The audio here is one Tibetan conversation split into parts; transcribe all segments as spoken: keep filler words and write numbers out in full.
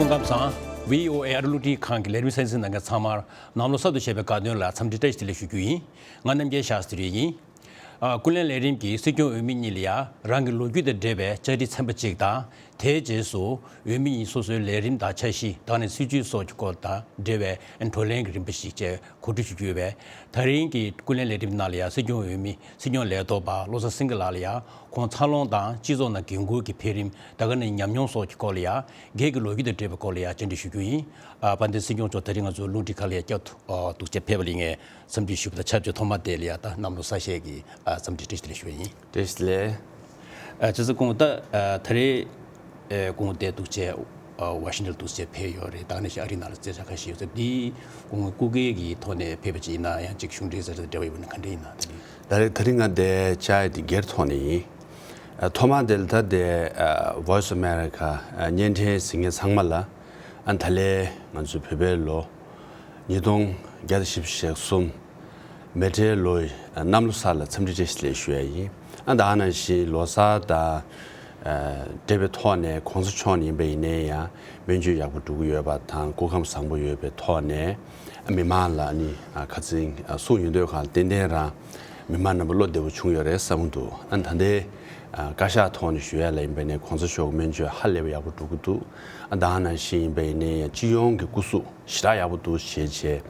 སྐབས་སང་། བྷི་ཨོ་ཨེ་ཨ་རི་རླུང་འཕྲིན་ཁང་གི་ལས་རིམ་གསན་གཟིགས་གནང་མཁན་ཚང་མར་གནམ་ལོ་གསར་དུ་བཞད་པའི་དགའ་སྟོན་ལ་འཚམས་འདྲི་བཀྲ་ཤིས་བདེ་ལེགས་ཞུ་རྒྱུ་ཡིན། ང་རྣམ་རྒྱལ་ཤཱསྟྲི་ཡིན། ཨ། ཀུན་གླེང་ལས་རིམ་གྱིས་སྲིད་སྐྱོང་འོས་མི་གཉིས་ལ་ཡང་རང་གི་ལོ་རྒྱུས་དང་འབྲེལ་བའི་བཅར་འདྲི་ཚན་པ་གཅིག་དང་། དེའི་རྗེས་སུ་འོས་མི་གཉིས་སོ་སོའི་ལས་རིམ་དང་འཆར་གཞི། ད་ནི་སྲིད་བྱུས་སོགས་ཀྱི་སྐོར་དང་འབྲེལ་བའི་བགྲོ་གླེང་གི་རིམ་པ་ཞིག་བཅས་གོ་སྒྲིག་ཞུ་རྒྱུ་ཡོད་པས། ད་རིང་གི་ཀུན་གླེང་ལས་རིམ་ནང་ལ་ཡང་སྲིད་སྐྱོང་འོས་མི་སྲིད་སྐྱོང་ལས་ཐོག་པ་བློ་བཟང་སེང་གེ་ལགས་ལ་ཡང་ཁོང་འཚར་ལོངས་དང་སྤྱི་ཚོགས་ནང་འགན་འཁུར་གྱི་འཕེལ་རིམ། ད་ག་ནང་ཉམས་མྱོང་སོགས་ཀྱི་སྐོར་ལ་ཡང་སྒེར་གྱི་ལོ་རྒྱུས་དང་འབྲེལ་བའི་སྐོར་ལ་ཡང་བཅར་འདྲི་ཞུ་རྒྱུ་ཡིན། ཨ། དཔལ་ལྡན་སྲིད་སྐྱོང་མཆོག་ད་རིང་ང་ཚོའི་རླུང་འཕྲིན་ཁང་ལ་ཡང་བསྐྱར་དུ་འདུག་སེ་ཕེབས་པ་ལ་ངས་འཚམས་འདྲི་ཞུ་བ་དང་ཆབས་ཅིག་ཐོག་མ་དེ་ལ་ཡང་ད་གནམ་ལོ་གསར་བཞད་ཀྱི་འཚམས་འདྲི་བཀྲ་ཤིས་བདེ་ལེགས་ཞུ་བ་ཡིན། བཀྲ་ཤིས་བདེ་ལེགས། ཨ། ཅི་ཟེར་གོང་ད། ཨ། ད་རེས། ཨེ། གོང་དེ་འདུག་སེ། ཨ། ཝ་ཤིང་ཊོན་འདུག་སེ་ཕེབས་ཡོད་རེད། ད་ག་ནང་བཞིན་ཨ་རི་ནང་ལ་མཛད་འཆར་ཁ་ཤས་ཡོད་ཚེ་འདི་གོང་སྐུ་སྒེར་གྱི་ཐོག་ནས་ཕེབས་པ་ཅིག་ཡིན་ན། ཡང་ཅིག་གཞུང་འབྲེལ་ཟེར་དང་འབྲེལ་བ་ཡོད་པ་ན་ག་འདྲ་ཡིན་ན། ད་རེས། ད་རེས་ང་དེ་བཅར་ཡ་དེ་སྒེར་ཐོག་ནས་ཡིན། ཨ། ཐོག་མ་དེ་ལ་ད་དེ། ཨ། Voice of America། ཨ། བརྙན་འཕྲིན་གཟིགས་མཁན་ཚང་མ་ལ། ཨ། ད་ལན་ང་ཚོའི་བོད་པའི་ལོ་ཉིས་སྟོང་བརྒྱ་དང་བཞི་བཅུ་ཞེ་གསུམ་མེ་སྤྲེལ་ལོའི་གནམ་ལོ་གསར་ལ་འཚམས་འདྲི་བཀྲ་ཤིས་བདེ་ལེགས་ཞུ་ཡ་ཡིན། ཨ། ད་ག་ནང་བཞིན་ལོ་གསར་དང་འབྲེལ་བའི་ཐོག་ནས་གོང་ས་མཆོག་ཡིན་པ་ཡིན་ནའི་ཡང་སྨན་བཅོས་ཡག་པོ་འགྲོ་གི་ཡོད་པ་དང་སྐུ་ཁམས་བཟང་པོ་ཡོད་པའི་ཐོག་ནས། ཨ། མི་མང་ལ་ནི། ཨ། ཁ་སང་གསུངས་ཡོང་དུས་གང་ལ་ཏན་ཏན་རང་མི་མང་རྣམ་པ་བློ་བདེ་པོ་བྱུང་ཡོད་རེད་བསམ་གྱི་འདུག། ཨ། ད་ལྟའི། ཨ། བཀའ་ཤག་ཐོག་ནས་ཞུ་ཡ་ལ་ཡིན་པ་ཡིན་ནའི་གོང་ས་མཆོག་གི་སྨན་བཅོས་ཧ་ལས་པ་ཡག་པོ་འགྲོ་གི་འདུག། ཨ། ད་ག་ནང་བཞིན་ཡིན་པ་ཡིན་ནའི་ཡང་སྤྱི་ཡོངས་ཀྱི་སྐུ་གཟུགས་ཞེ་དྲག་ཡག་པོ་འདུག་ཞེས་བྱས་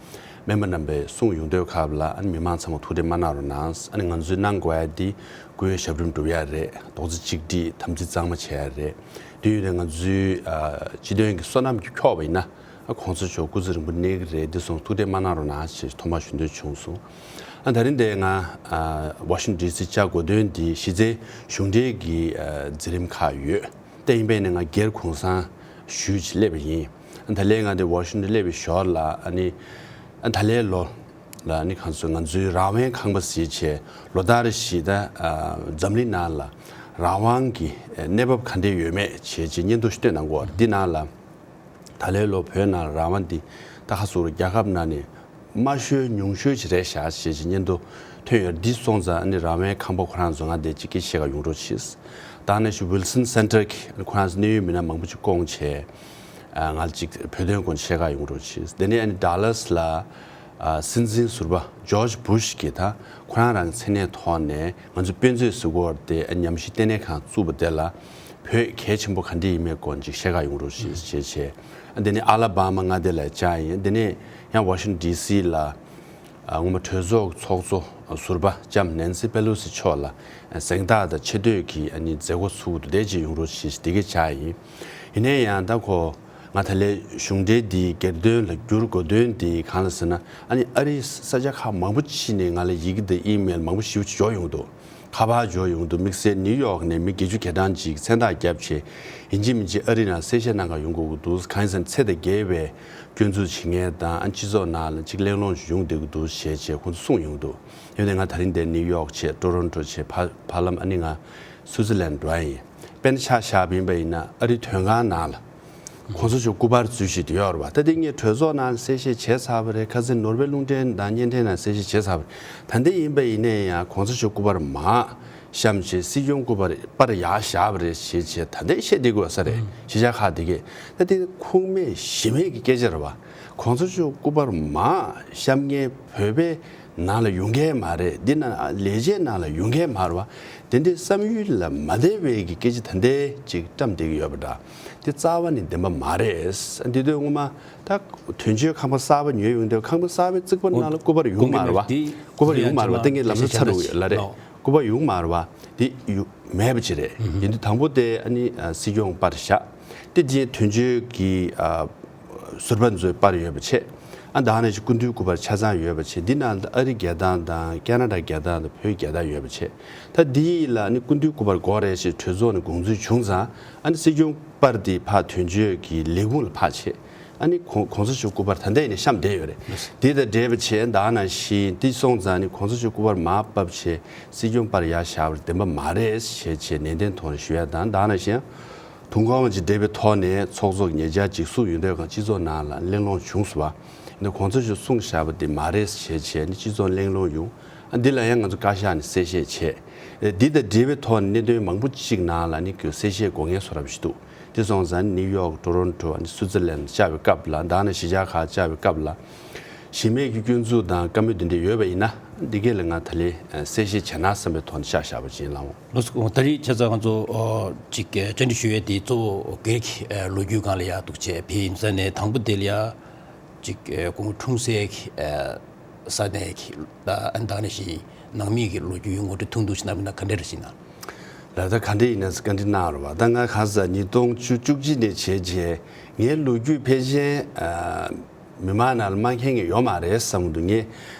སྨན་པ་རྣམ་པས་གསུངས་ཡོང་དུས་སྐབས་ལ། ཨ་ནི་མི་མང་ཚང་མ་ཐུགས་ཁྲལ་མ་གནང་རོགས་གནང་། ཨ་ནི་ང་ཚོས་གནང་དགོས་ཡ་འདི་སྐུའི་ཞབས་རིམ་སྒྲུབ་ཡ་རེད། རྡོག་རྩ་གཅིག་སྒྲིལ། དམ་ཚིག་གཙང་མ་བྱེད་ཡ་རེད། དེ་ཡོད་དེ་ང་ཚོའི། ཨ། སྤྱི་དོན་གྱི་བསོད་ནམས་ཀྱིས་འཁྱོག་པ་ཡིན་ན། ཨ། གོང་ས་མཆོག་སྐུ་ཚེ་རིང་པོ་གནས་ཀྱི་རེད། འདི་སོང་ཐུགས་ཁྲལ་མ་གནང་རོགས་གནང་ཞེས་ཐོག་མར་ཞུ་འདོད་བྱུང་སོང་། ཨ། ད་རིང་འདིར་ང་། ཨ། ཝ་ཤིང་ཊོན་ཌི་སི་བཅར་དགོས་དོན་འདི་གཞི་རྩའི་གཞུང་འབྲེལ་གྱི། ཨ། མཛད་རིམ་ཁག་ཡོད། དེ་ཡིན་པས་ནི་ང་སྒེར་གུང་སེང་ཞུས་ཅིག་སླེབས་པ་ཡིན། ཨ། ད་ལན་ང་འདིར་ཝ་ཤིང་ཊོན་སླེབས་པའི་ཞོར་ལ། ཨ་ནི། ཨ། ད་ལན་ལོ་ལ་ནི་གང་སོ་ང་ཚོའི་རང་དབང་ཁང་པ་ཟེར་བྱས་ལོ་ལྟར་བཞིན་ད། ཨ། འཛམ་གླིང་ནང་ལ་རང་དབང་གི་གནས་བབ་ག་འདྲ་ཡོད་མེད་བྱས་བྱས་སྙན་ཐོ་ཞིག་བཏོན་གནང་གི་ཡོད་རེད། འདི་ནང་ལ། ད་ལན་ལོ་བོད་ནང་རང་དབང་འདི་ད་ག་ཟེར་རྒྱལ་ཁབ་ནང་ནས་དམའ་ཤོས་ཉུང་ཤོས་ཅིག་རེད་ཤག་ཞེས་ཅིག་སྙན་ཐོ་ཐོན་ཡོད། འདི་སོང་ཙང་ཨ་ནི་རང་དབང་ཁང་པ་ཁོ་རང་ཚོ་ང་འདིར་ཅིག་སྐད་ཆ་བཤད་ག་ཡོང་རོགས་བྱེད། ད་ནང་བཞིན་ཝིལ་སོན་སེན་ཊར་གྱིས་ཁོ་རང་ཚོ་གནད་ཡོད་མི་སྣ་མང་པོ་ཅིག་བསྐོངས་བྱས། ཨ། ང་ལ་ཅིག་བོད་དོན་སྐོར་བཤད་ག་ཡོང་རོགས་བྱེད། དེ་ནས་ཨ་ནི་ཌ་ལཱ་སི་ལ། ཨ། སྲིད་འཛིན་ཟུར་པ་ཇོརྗ་བུ་ཤི་གིས་ད་ཁོ་རང་རང་གི་མཚན་གནས་ཐོག་ནས་ང་ཚོ་དཔེ་མཛོད་ཟེར་གྱི་ཡོད་རེད་དེ། ཨ། ཉམས་ཞིབ་ལྟེ་གནས་ཁང་བཙུགས་པ་དེ་ལ་བོད་གལ་ཆེན་པོ་ག་འདྲ་ཡིན་མིན་སྐོར་ཅིག་བཤད་ག་ཡོང་རོགས་ཞེས་བྱས་བྱས། ཨ། དེ་ནས་ཨ་ལ་བྷ་མ་མངའ་སྡེ་ལ་བཅར་ཡིན། དེ་ནས་ཡང་ཝ་ཤིང་ཊོན་ཌི་སི་ལ། ཨ། སྔོན་མ་གྲོས་ཚོགས་ཀྱི་ཚོགས་གཙོ་ཟུར་པ་ལྕམ་ནེན་སི་པེ་ལོ་སི་མཆོག་ལ་གཟེངས་རྟགས་དང་ཆེ་བསྟོད་ཀྱི། ཨ་ནི། མཛད་སྒོ་ཚུགས་འདུག། དེ་ཅིག་ཡོང་རོགས་ཞེས་དེ་ག་བཅར་ཡིན། ཡིན་ནའི་ཡང་ད་ཁོ་ང་ད་ལན་གཞུང་འབྲེལ་འདིའི་སྒེར་དོན་ལ་བསྒྱུར་དགོས་དོན་དེ་གང་ལ་ཟེར་ན། ཨ་ནི་ཨ་རིའི་ས་ཆ་ཁག་མང་པོ་ཅིག་ནས་ང་ལ་ཡི་གེ་དང་ཨི་མེལ་མང་པོ་ཞེ་པོ་ཅིག་འབྱོར་ཡོང་འདུག། ཁ་པར་འབྱོར་ཡོང་འདུག། དམིགས་བསལ་ནིའུ་ཡོག་ནས་མི་བརྒྱད་ཅུ་གྱ་གྲངས་ཅིག་མཚན་རྟགས་བརྒྱབ་བྱས་ཡིན་གཅིག་མིན་གཅིག་ཨ་རི་ནང་གསལ་བཤད་གནང་ག་ཡོང་དགོས་ཀྱི་འདུག། གང་ཡིན་ཟེར་ན་ཚེ་དང་འགལ་བའི་སྐྱོན་འཛུགས་བྱེད་མཁན་དང་། ཨ། སྤྱི་ཚོགས་ནང་ལ་ཅིག་གླེང་སློང་ཞིག་ཡོང་བསྡད་ཀྱི་འདུག་ཞེས་བྱས་ཁོང་ཚོས་གསུངས་ཡོང་འདུག། ཡོད་དེ་ང་ད་རིང་འདིར་ནིའུ་ཡོག་བྱས། ཊོ་རོན་ཊོ་བྱས། ཕ། ཧར་ལེམ། ཨ་ནི་ང་སུའུ་ཙི་ལན་འགྲོ་ཡ་ཡིན། དཔེར་ན་ཆ་བཞག་པ་ཡིན་པ་ཡིན་ན། ཨ་རིའི་དོན་ཁང་ནང་ལ་གོང་ས་མཆོག་སྐུ་པར་འཛུལ་བཞིན་དུ་ཡོད་རེད་པ། ད་དེ་ངས་གྲོས་ཚོགས་ནང་ལ་གསལ་བཤད་བྱས་ཚར་བ་རེད། ཁ་སང་ནོར་ཝེ་རླུང་འཕྲིན་དང་བརྙན་འཕྲིན་ནང་གསལ་བཤད་བྱས་ཚར་བ་རེད། ད་འདི་ཡིན་པ་ཡིན་ནའི་ཡང་གོང་ས་མཆོག་སྐུ་པར་མར་བཤམས་བྱས། སྲིད་སྐྱོང་སྐུ་པར་པར་ཡར་བཞག་པ་རེད་ཞེས་བྱས་ད་ལྟའི་བཤད་བསྡད་དགོས་ས་རེད། ཨང་། གཞིས་ཆགས་ཁག་དེ་གས། ད་དེ་ཁུངས་མེད་གཞི་མེད་ཀྱི་སྐད་ཆ་རེད་པ། གོང་ས་མཆོག་སྐུ་པར་མར་བཤམས་མཁན་བོད་པའི་ནང་ལ་ཡོང་མཁན་མ་རེད། འདི་ནང་ལས་བྱེད་ནང་ལ་ཡོང་མཁན་མ་རེད་པ། དེ་འདྲའི་བསམ་ཡུལ་ལ་མ་བདེ་བའི་གི་སྐད་ཆ་ད་ལྟའི་ཅིག་བཀྲམ་བསྡད་ཀྱི་ཡོད་པ་འདྲ། དེ་རྩ་བ་ནས་བདེན་པ་མ་རེད། འདི་དུས་སྔོན་མ་ད་དོན་གཅོད་ཁང་པ་གསར་པ་ཉོས་ཡོང་དུས་ཁང་པ་གསར་པའི་རྩིག་པ་ནང་ལ་སྐུ་པར་ཡོད་མ་རེད་པ། སྐུ་པར་ཡོད་མ་རེད་པ། ད་ངས་ལམ་སང་ཚར་འགྲོ་གི་ཡོད་ལ་རེད། སྐུ་པར་ཡོད་མ་རེད་པ། དེ་ཡོད་མེད་པ་ཅིག་རེད། ཡིན་དུས་དང་པོ་དེ་ཨ་ནི་སྲིད་སྐྱོང་པར་བཞག། དེ་རྗེས་དོན་གཅོད་ཀྱི་ཟུར་པ་ཚོའི་པར་ཡོད་པ་བྱས། ཨ། ད་ནང་བཞིན་སྐུ་མདུན་སྐུ་པར་ཆ་ཚང་ཡོད་པ་བྱས། འདི་ནང་ཨ་རི་རྒྱལ་ཐང་དང་ཀ་ན་ཌ་རྒྱལ་ཐང་དང་བོད་རྒྱལ་ཐང་ཡོད་པ་བྱས། ད་འདི་ལ་ནི་སྐུ་མདུན་སྐུ་པར་དགོས་རེད་ཞེས་གྲོས་ཚོགས་ནས་དགོངས་ཚུལ་བྱུང་ཙང་། ཨ་ནི་སྲིད་སྐྱོང་པར་འདི་ཕར་དོན་གཅོད་ཀྱི་ལས་ཁུངས་ལ་ཕར་བྱས། ཨ་ནི་གོང་གོང་ས་མཆོག་སྐུ་པར་ད་ལྟ་ཡིན་ནའི་བཤམས་བསྡད་ཡོད་རེད། འདི་དང་འབྲེལ་བ་བྱས། ད་ནང་བཞིན་འདི་སོང་ཙང་ནི་གོང་ས་མཆོག་སྐུ་པར་མར་ཕབ་བྱས་སྲིད་སྐྱོང་པར་ཡར་བཞག་པར་བདེན་པ་མ་རེད་ཞེས་བྱས་ནན་ཏན་ཐོག་ནས་ཞུ་ཡ་དང་། ད་ནང་བཞིན་དུས་འཁོར་བ་ཅིག་འབྲེལ་བའི་ཐོག་ནས་ཚོགས་གཙོ་གི་ཉེ་ཆར་ཅིག་གསུངས་ཡོང་དུས་གང་སྤྱི་ཚོགས་ནང་ལ་གླེང་སློང་བྱུང་སོང་བ། འདི་གོང་ས་མཆོག་གསུངས་བཞག་པ་འདི་མ་རེད་ཞེས་བྱས་ནི་སྤྱི་ཚོགས་གླེང་སློང་ཡོང་། ཨ། འདི་ལ་ཡང་ང་ཚོ་བཀའ་ཤག་ནས་གསལ་བཤད་བྱས། འདི་དང་འབྲེལ་བའི་ཐོག་ནས་གནད་དོན་མང་པོ་ཅིག་ནང་ལ་ནི་གསལ་བཤད་དགོས་མཁན་བཟོ་འདྲ་ཞིག་འདུག། དེ་སོང་ཙང་ནིའུ་ཡོག་ཊོ་རོན་ཊོ་ཨ་ནི་སུའི་ཙར་ལན་བཅར་བའི་སྐབས་ལ་ད་ནི་གཞིས་ཆགས་ཁག་བཅར་བའི་སྐབས་ལ་གཞི་མེད་ཀྱི་སྐྱོན་འཛུགས་དང་བཀའ་མོལ་འདི་འདྲ་ཡོད་པ་ཡིན་ན་འདི་གས་ལ་ང་ད་ལན་གསལ་བཤད་བྱས་ན་བསམ་པའི་ཐོག་ནས་བཤད་བཞག་པ་ཅིག་ཡིན་ལགས། ལགས་སོ། ད་རེས་བྱས་ཙང་ང་ཚོ་ཨོ་ཅིག་བཅར་འདྲི་ཞུ་ཡས་དེ་གཙོ་བོ་སྒེར་གྱི་ལོ་རྒྱུས་སྒང་ལ་ཡག་འདུག་བྱས་ཕེབས་ཡིན་ས་ནས་དང་པོ་དེ་ལ་ཡ་ཅིག་ཁོང་འཁྲུངས་སའི་ས་གནས་ཀྱི་ཨ་ནི་ད་ག་ནང་བཞིན་ནང་མི་གི་ལོ་རྒྱུས་ངོ་སྤྲོད་ཐུང་ཐུང་ཞིག་གནང་བ་ཡིན་ན་ག་འདྲ་རེད་ཟེར་ན། ལགས། ད་ག་འདྲ་ཡིན་ན་བཀའ་འདྲི་གནང་རོགས་པ། ད་ང་གང་ཟག་ཉིས་སྟོང་བཅུ་གཅིག་ནས་བྱས་རྗེས་ངའི་ལོ་རྒྱུས་ཕལ་ཆེར་ཨ་མི་མང་ནང་ལ་མ་མཁྱེན་མཁན་ཡོད་མ་རེད་བསམ་གྱི་འདུག་ངས་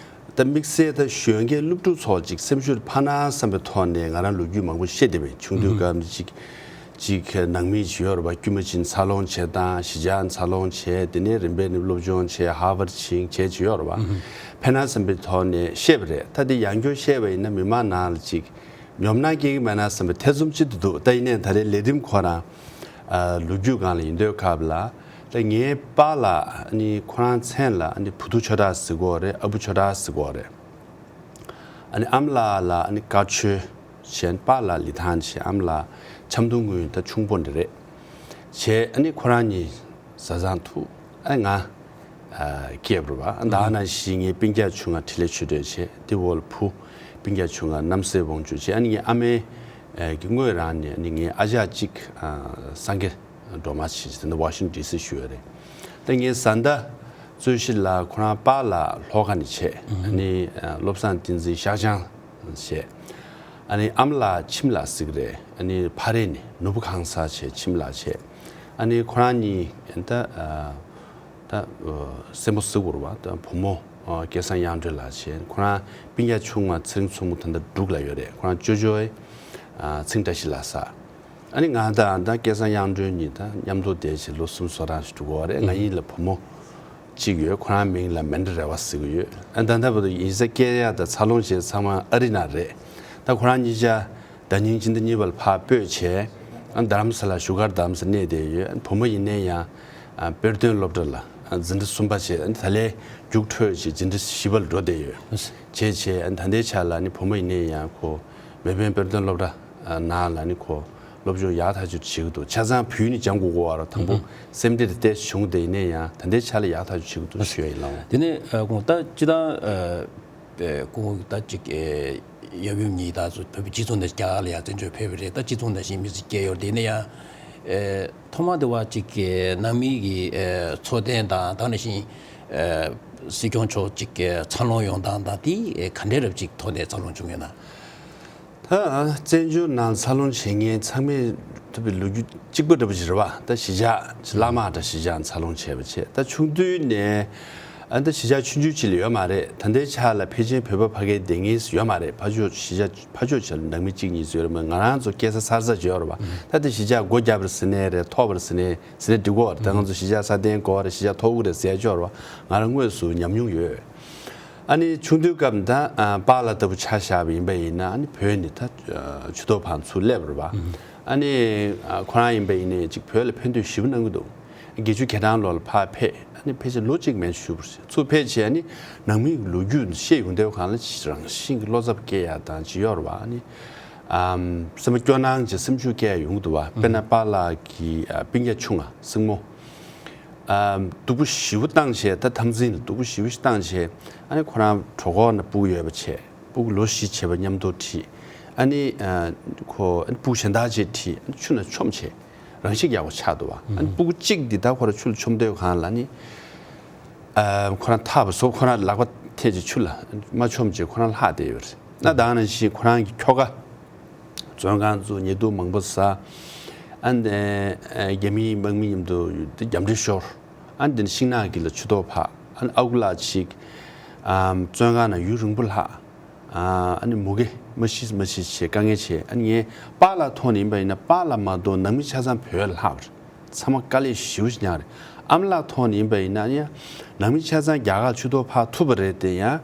ད་དམིགས་བསལ་ད་གཞོན་སྐྱེས་སློབ་ཕྲུག་ཚོ་ཅིག་སེམས་ཤུགས་འཕར་ན་བསམ་པའི་ཐོག་ནས་ང་རང་ལོ་རྒྱུས་མང་པོ་བཤད་བསྡད་པ་ཡིན། ཆུང་དུས་སྐབས་ནས་ཅིག་ཅིག་ནང་མི་ཅིག་ཡོད་རེད་པ། དཀྱུས་མ་ཅིག་འཚར་ལོངས་བྱས་དང་གཞིས་ཆགས་འཚར་ལོངས་བྱས། དེ་ནས་རིམ་པས་ནས་སློབ་སྦྱོང་བྱས། ཧར་ཝརཌ་ཕྱིན་བྱས་ཅིག་ཡོད་རེད་པ། ཕན་ན་བསམ་པའི་ཐོག་ནས་བཤད་པ་རེད། ད་དེ་ཡང་བསྐྱར་བཤད་པ་ཡིན་ན་མི་མང་ནང་ལ་ཅིག་ཉོབ་སྣང་སྐྱེ་གི་མེད་ན་བསམ་པའི་ཐེ་ཚོམ་ཅིག་ཏུ་འདུག་ད་ཡིན་ནའི་ད་རེས་ལས་རིམ་ཁོ་རང་ཨ་ལོ་རྒྱུས་སྒང་ལ་ཡིན་དུས་སྐབས་ལ་ད་ངའི་པཱ་ལགས་ཨ་ནི་ཁོ་རང་མཚན་ལ་ཨ་ནི་བུ་ཐུ་ཆོས་གྲགས་ཟེར་གོ་རེད། ཨ་བུ་ཆོས་གྲགས་ཟེར་གོ་རེད། ཨ་ནི་ཨ་མ་ལགས་ལ་ཨ་ནི་དཀར་ཆོས་བྱས། པཱ་ལགས་ལི་ཐང་བྱས། ཨ་མ་ལགས་ཆབ་མདོ་སྔོན་ད་ཆུང་པོ་འདྲ་རེད། བྱས་ཨ་ནི་ཁོ་རང་གཉིས་བཟའ་ཚང་ཐུག་ཨ་ང་ཨ་སྐྱེས་པ་རེད་པ། ཨ་ད་ག་ནང་བཞིན་ངའི་སྤུན་ཀྱག་ཆུང་ང་འཕྲིན་ལས་ཆོས་སྒྲོན་བྱས། དེ་འོག་ལ་བུ་སྤུན་ཀྱག་ཆུང་ང་རྣམ་སྲས་དབང་ཕྱུག་བྱས། ཨ་ནི་ངའི་ཨ་མའི་ཨ་གི་ངོས་རང་ནས་ཨ་ནི་ངའི་ཨ་ཅག་གཅིག་ཨ་སངས་རྒྱས་སྒྲོལ་མ་བྱས། དེ་ནི་ཝ་ཤིང་ཊོན་ཌི་སི་བཞུགས་ཡོད་རེད། ད་ངའི་བཟའ་ཟླ་རྩོད་གཞི་ལགས་ཁོ་རང་པཱ་ལགས་ལྷོ་ཁ་ནས་བྱས། ཨ་ནི་ཨ་བློ་བཟང་བསྟན་འཛིན་ཤར་བྱང་བྱས། ཨ་ནི་ཨ་མ་ལགས་ཁྱིམ་ལ་གཟིགས་རེད། ཨ་ནི་ཕ་རེད་ནི་ནོར་བུ་ཁང་གསར་བྱས་ཁྱིམ་ལ་བྱས། ཨ་ནི་ཁོ་རང་གཉིས་ད་ཨ་ད་ཨ་སེམས་པ་གཟིགས་དགོས་རེད་པ། ད་བུ་མོ་ཨ་སྐལ་བཟང་དབྱངས་སྒྲོན་ལགས་བྱས། ཁོ་རང་སྤུན་ཀྱག་ཆུང་མ་ཚེ་རིང་མཚོ་མོ་ད་ལྟ་འབྲུག་ལ་ཡོད་རེད། ཁོ་རང་ཅོ་ཅོ་ཨེ་ཨ་ཚེ་རིང་བཀྲ་ཤིས་ལགས་ས། ཨ་ནི་ང་དང་ད་སྐལ་བཟང་དབྱངས་སྒྲོན་གཉིས་ད་མཉམ་དུ་བསྡད་བྱས་ལོ་གསུམ་སོ་གྲངས་ཤིག་འགྲོ་གི་ཡོད་རེད། ང་གཉིས་ལ་བུ་མོ་གཅིག་ཡོད། ཁོ་རང་མིང་ལ་མན་དྲ་རེ་བ་ཟེར་གྱི་ཡོད། ཨ་ད་ལྟ་བར་དུ་ཡིན་ས་སྐྱེས་ཡག་དང་འཚར་ལོངས་བྱས་ཚང་མ་ཨ་རི་ནང་རེད། ད་ཁོ་རང་གཉིས་ཆ་ཟླ་ཉིན་སྤྱི་ཟླ་གཉིས་པ་ལ་ཕར་སྤོས་བྱས། ཨ་རྡ་རམ་ས་ལ་བཞུགས་སྒར་རྡ་རམ་ས་གནས་བསྡད་ཡོད། ཨ་བུ་མོ་ཡིན་ནའི་ཡང་ཨ་དཔེར་སྟོན་སློབ་གྲྭ་ལ་ཨ་འཛིན་གྲྭ་གསུམ་པ་བྱས། ཨ་ད་ལན་རྒྱུགས་འཕྲོད་བྱས་འཛིན་གྲྭ་བཞི་པ་ལ་འགྲོ་བསྡད་ཡོད། བྱས་བྱས་ཨ་ད་ལྟའི་ཆ་ལ་ནི་བུ་མོ་ཡིན་ནའི་ཡང་ཁོ་མེལ་བོན་དཔེར་སྟོན་སློབ་གྲྭ་ནང་ལ་ནི་ཁོ་སློབ་སྦྱོང་ཡག་ཐག་ཆོད་བྱེད་ཀྱི་འདུག་ཆ་ཚང་བོད་ཡིག་ནི་སྦྱང་དགོས་ཀྱི་ཡོད་རེད། དང་པོ་སེམས་ཁྲལ་དེ་ཏོག་ཙམ་བྱུང་སྟེ་ཡིན་ནའི་ཡང་ད་ལྟའི་ཆ་ལ་ཡག་ཐག་ཆོད་བྱེད་ཀྱི་འདུག་ཞུ་ཡ་ཡིན་ལགས། དེ་ནས་ཨ་ཁོང་ད་སྤྱི་བཏང་ཨ་ཨ་ཁོང་ད་ཅིག་ཨ་ཡབ་ཡུམ་གཉིས་ད་ཚོ་བོད་པའི་སྤྱི་ཚོགས་ནང་རྒྱ་གར་ལ་ཡང་བཙན་བྱོལ་ཕེབས་པ་རེད། ད་སྤྱི་ཚོགས་ནང་བཞིན་མི་ཚེ་སྐྱེལ་ཡོད་རེད། དེ་ནས་ཡང་ཨ་ཐོག་མ་དེ་བ་ཅིག་ཨ་ནང་མི་གི་ཨ་འཚོ་རྟེན་དང་ད་ག་ནང་བཞིན་ཨ་སྲིད་སྐྱོང་མཆོག་ཅིག་ཨ་འཚར་ལོངས་ཡོང་སྟངས་དང་དེ་ཨ་ག་འདྲ་རབ་ཅིག་ཐོག་ནས་འཚར་ལོངས་བྱུང་ཡོད་ན། ད་བཙན་བྱོལ་ནང་འཚར་ལོངས་བྱེད་མཁན་ཚང་མས་ཐུབ་པའི་ལོ་རྒྱུས་གཅིག་པ་འདྲ་པོ་ཞིག་རེད་པ། ད་གཞིས་ཆགས་བླ་མ་འདྲ་གཞིས་ཆགས་འཚར་ལོངས་བྱས་པ་བྱས། ད་ཆུང་དུས་ནས་ཨ་ད་གཞིས་ཆགས་ཆུང་ཆུང་ཅིག་ལ་ཡོད་མ་རེད། ད་ལྟའི་ཆ་ལ་ཕལ་ཆེར་བོད་པ་ཕ་གིར་བསྡད་མཁན་ཡོད་མ་རེད། ཕར་ཕྱོགས་གཞིས་ཆགས་ཕར་ཕྱོགས་ཆ་ལ་ནང་མི་གཅིག་གཉིས་ཡོད་རེད་མ། ང་རང་ཚོ་སྐྱེས་ས་འཚར་ས་ཅིག་ཡོད་རེད་པ། ད་ལྟ་གཞིས་ཆགས་སྒོ་བརྒྱབ་པ་རེད་ཟེར་ནའི་རེད། ཐོབ་པ་རེད་ཟེར་ནའི་ཟེར་ནའི་འགྲིག་གི་ཡོད་རེད། ད་ང་ཚོ་གཞིས་ཆགས་ས་གདན་དགོས་རེད། གཞིས་ཆགས་ཐོབ་ཀྱི་རེད་ཟེར་ཡ་ཅིག་ཡོད་རེད་པ། ང་རང་དངོས་སུ་ཉམས་མྱོང་ཡོད། ཨ་ནི་ཆུང་དུས་སྐབས་ད་ཨ་པཱ་ལགས་ལྟ་བུ་ཆ་བཞག་པ་ཡིན་པ་ཡིན་ན། ཨ་ནི་བོད་ནས་ད་ཨ་ཆུ་ཐོག་ཕར་ཚུར་སླེབས་པ་རེད་པ། ཨ་ནི་ཨ་ཁོ་རང་ཡིན་པ་ཡིན་ནའི་ཅིག་བོད་ལ་ཕན་ཐོགས་ཞེ་པོ་གནང་གི་འདུག་དགེ་ཆོས་རྒྱལ་ཐང་ལོགས་ལ་ཕར་ཕེབས། ཨ་ནི་ཕལ་ཆེར་ལོ་གཅིག་མན་ཞུ་བར་ཚུར་ཕེབས་བྱས། ཨ་ནི་ནང་མིའི་ལོ་རྒྱུས་བཤད་ཡོང་དུས་སྒང་ལ་ཅིག་རང་བཞིན་གྱི་བློ་འཚབ་སྐྱེ་ཡ་དང་ཅིག་ཡོད་རེད་པ། ཨ་ནི་ཨམ་སེམས་པ་སྐྱོ་སྣང་བྱས་སེམས་ཤུགས་སྐྱེ་ཡ་ཡོང་གི་འདུག་པ། དཔེར་ན་པཱ་ལགས་ཀྱི་ཨ་སྤུན་ཀྱག་ཆུང་ང་སྲིང་མོ། ཨ་སྡུག་པོ་ཞེ་པོ་བཏང་བྱས། ད་འཐབ་འཛིང་ལ་སྡུག་པོ་ཞེ་པོ་ཞིག་བཏང་བྱས། ཨ་ནི་ཁོ་རང་གྲོད་ཁོག་ན་སྤུ་གུ་ཡོད་པ་བྱས། སྤུ་གུ་ལོ་བཞི་བྱས་པ་མཉམ་དུ་ཁྲིད། ཨ་ནི་ཨ་ཁོ་ཨ་ནི་སྤུ་གུ་གཞན་དག་ཅིག་ཁྲིད། ཨ་ནི་ཆུ་ནང་མཆོངས་བྱས། རང་ཤི་རྒྱག་པ་ཆགས་འདུག་པ། ཨ་ནི་སྤུ་གུ་གཅིག་འདི་ད་ཁོ་རང་ཆུ་ལ་མཆོངས་དུས་སྒང་ལ་ནི་ཨ་ཁོ་རང་ཐར་པ་བཟོ། ཁོ་རང་ལག་པ་འཐད་བྱས་ཆུ་ལ་མ་མཆོངས་བྱས་ཁོ་རང་ལྷག་བསྡད་ཡོད་རེད། ན་ད་ག་ནང་བཞིན་ཁོ་རང་གི་ཁྱོ་ག་བཙོན་ཁང་བཙུགས། ཉེས་རྡུང་མང་པོ་ཟ། ཨ་ནི་ཨ་རྒྱ་མིའི་དམག་མི་མཉམ་དུ་རྒྱབ་འདྲེ་ཤོར། ཨ་ནི་དེ་ནས་ཤིང་ནགས་དཀྱིལ་ལ་ཆུ་ཐོག་ཕར། ཨ་ནི་ཨ་ཁུ་ལགས་ཅིག་ཨམ་བཙོན་ཁང་ནང་ཡུན་རིང་པོ་ལྷག་ཨ་ནི་མུ་གེ་མ་ཤི་མ་ཤི་བྱས་དཀའ་ངལ་བྱས། ཨ་ནི་ངས་པཱ་ལགས་ཐོག་ནས་ཡིན་པ་ཡིན་ན། པཱ་ལགས་མ་གཏོགས་ནང་མི་ཆ་ཚང་བོད་ལ་ལྷག་པ་རེད། ཚང་མ་དཀའ་ལས་ཞེ་པོ་ཞིག་མྱངས་རེད། ཨ་མ་ལགས་ཐོག་ནས་ཡིན་པ་ཡིན་ན་ཡང་ནང་མི་ཆ་ཚང་རྒྱ་གར་ཆུ་ཐོག་ཕར་ཐུག་པ་རེད་དེ། ཡང་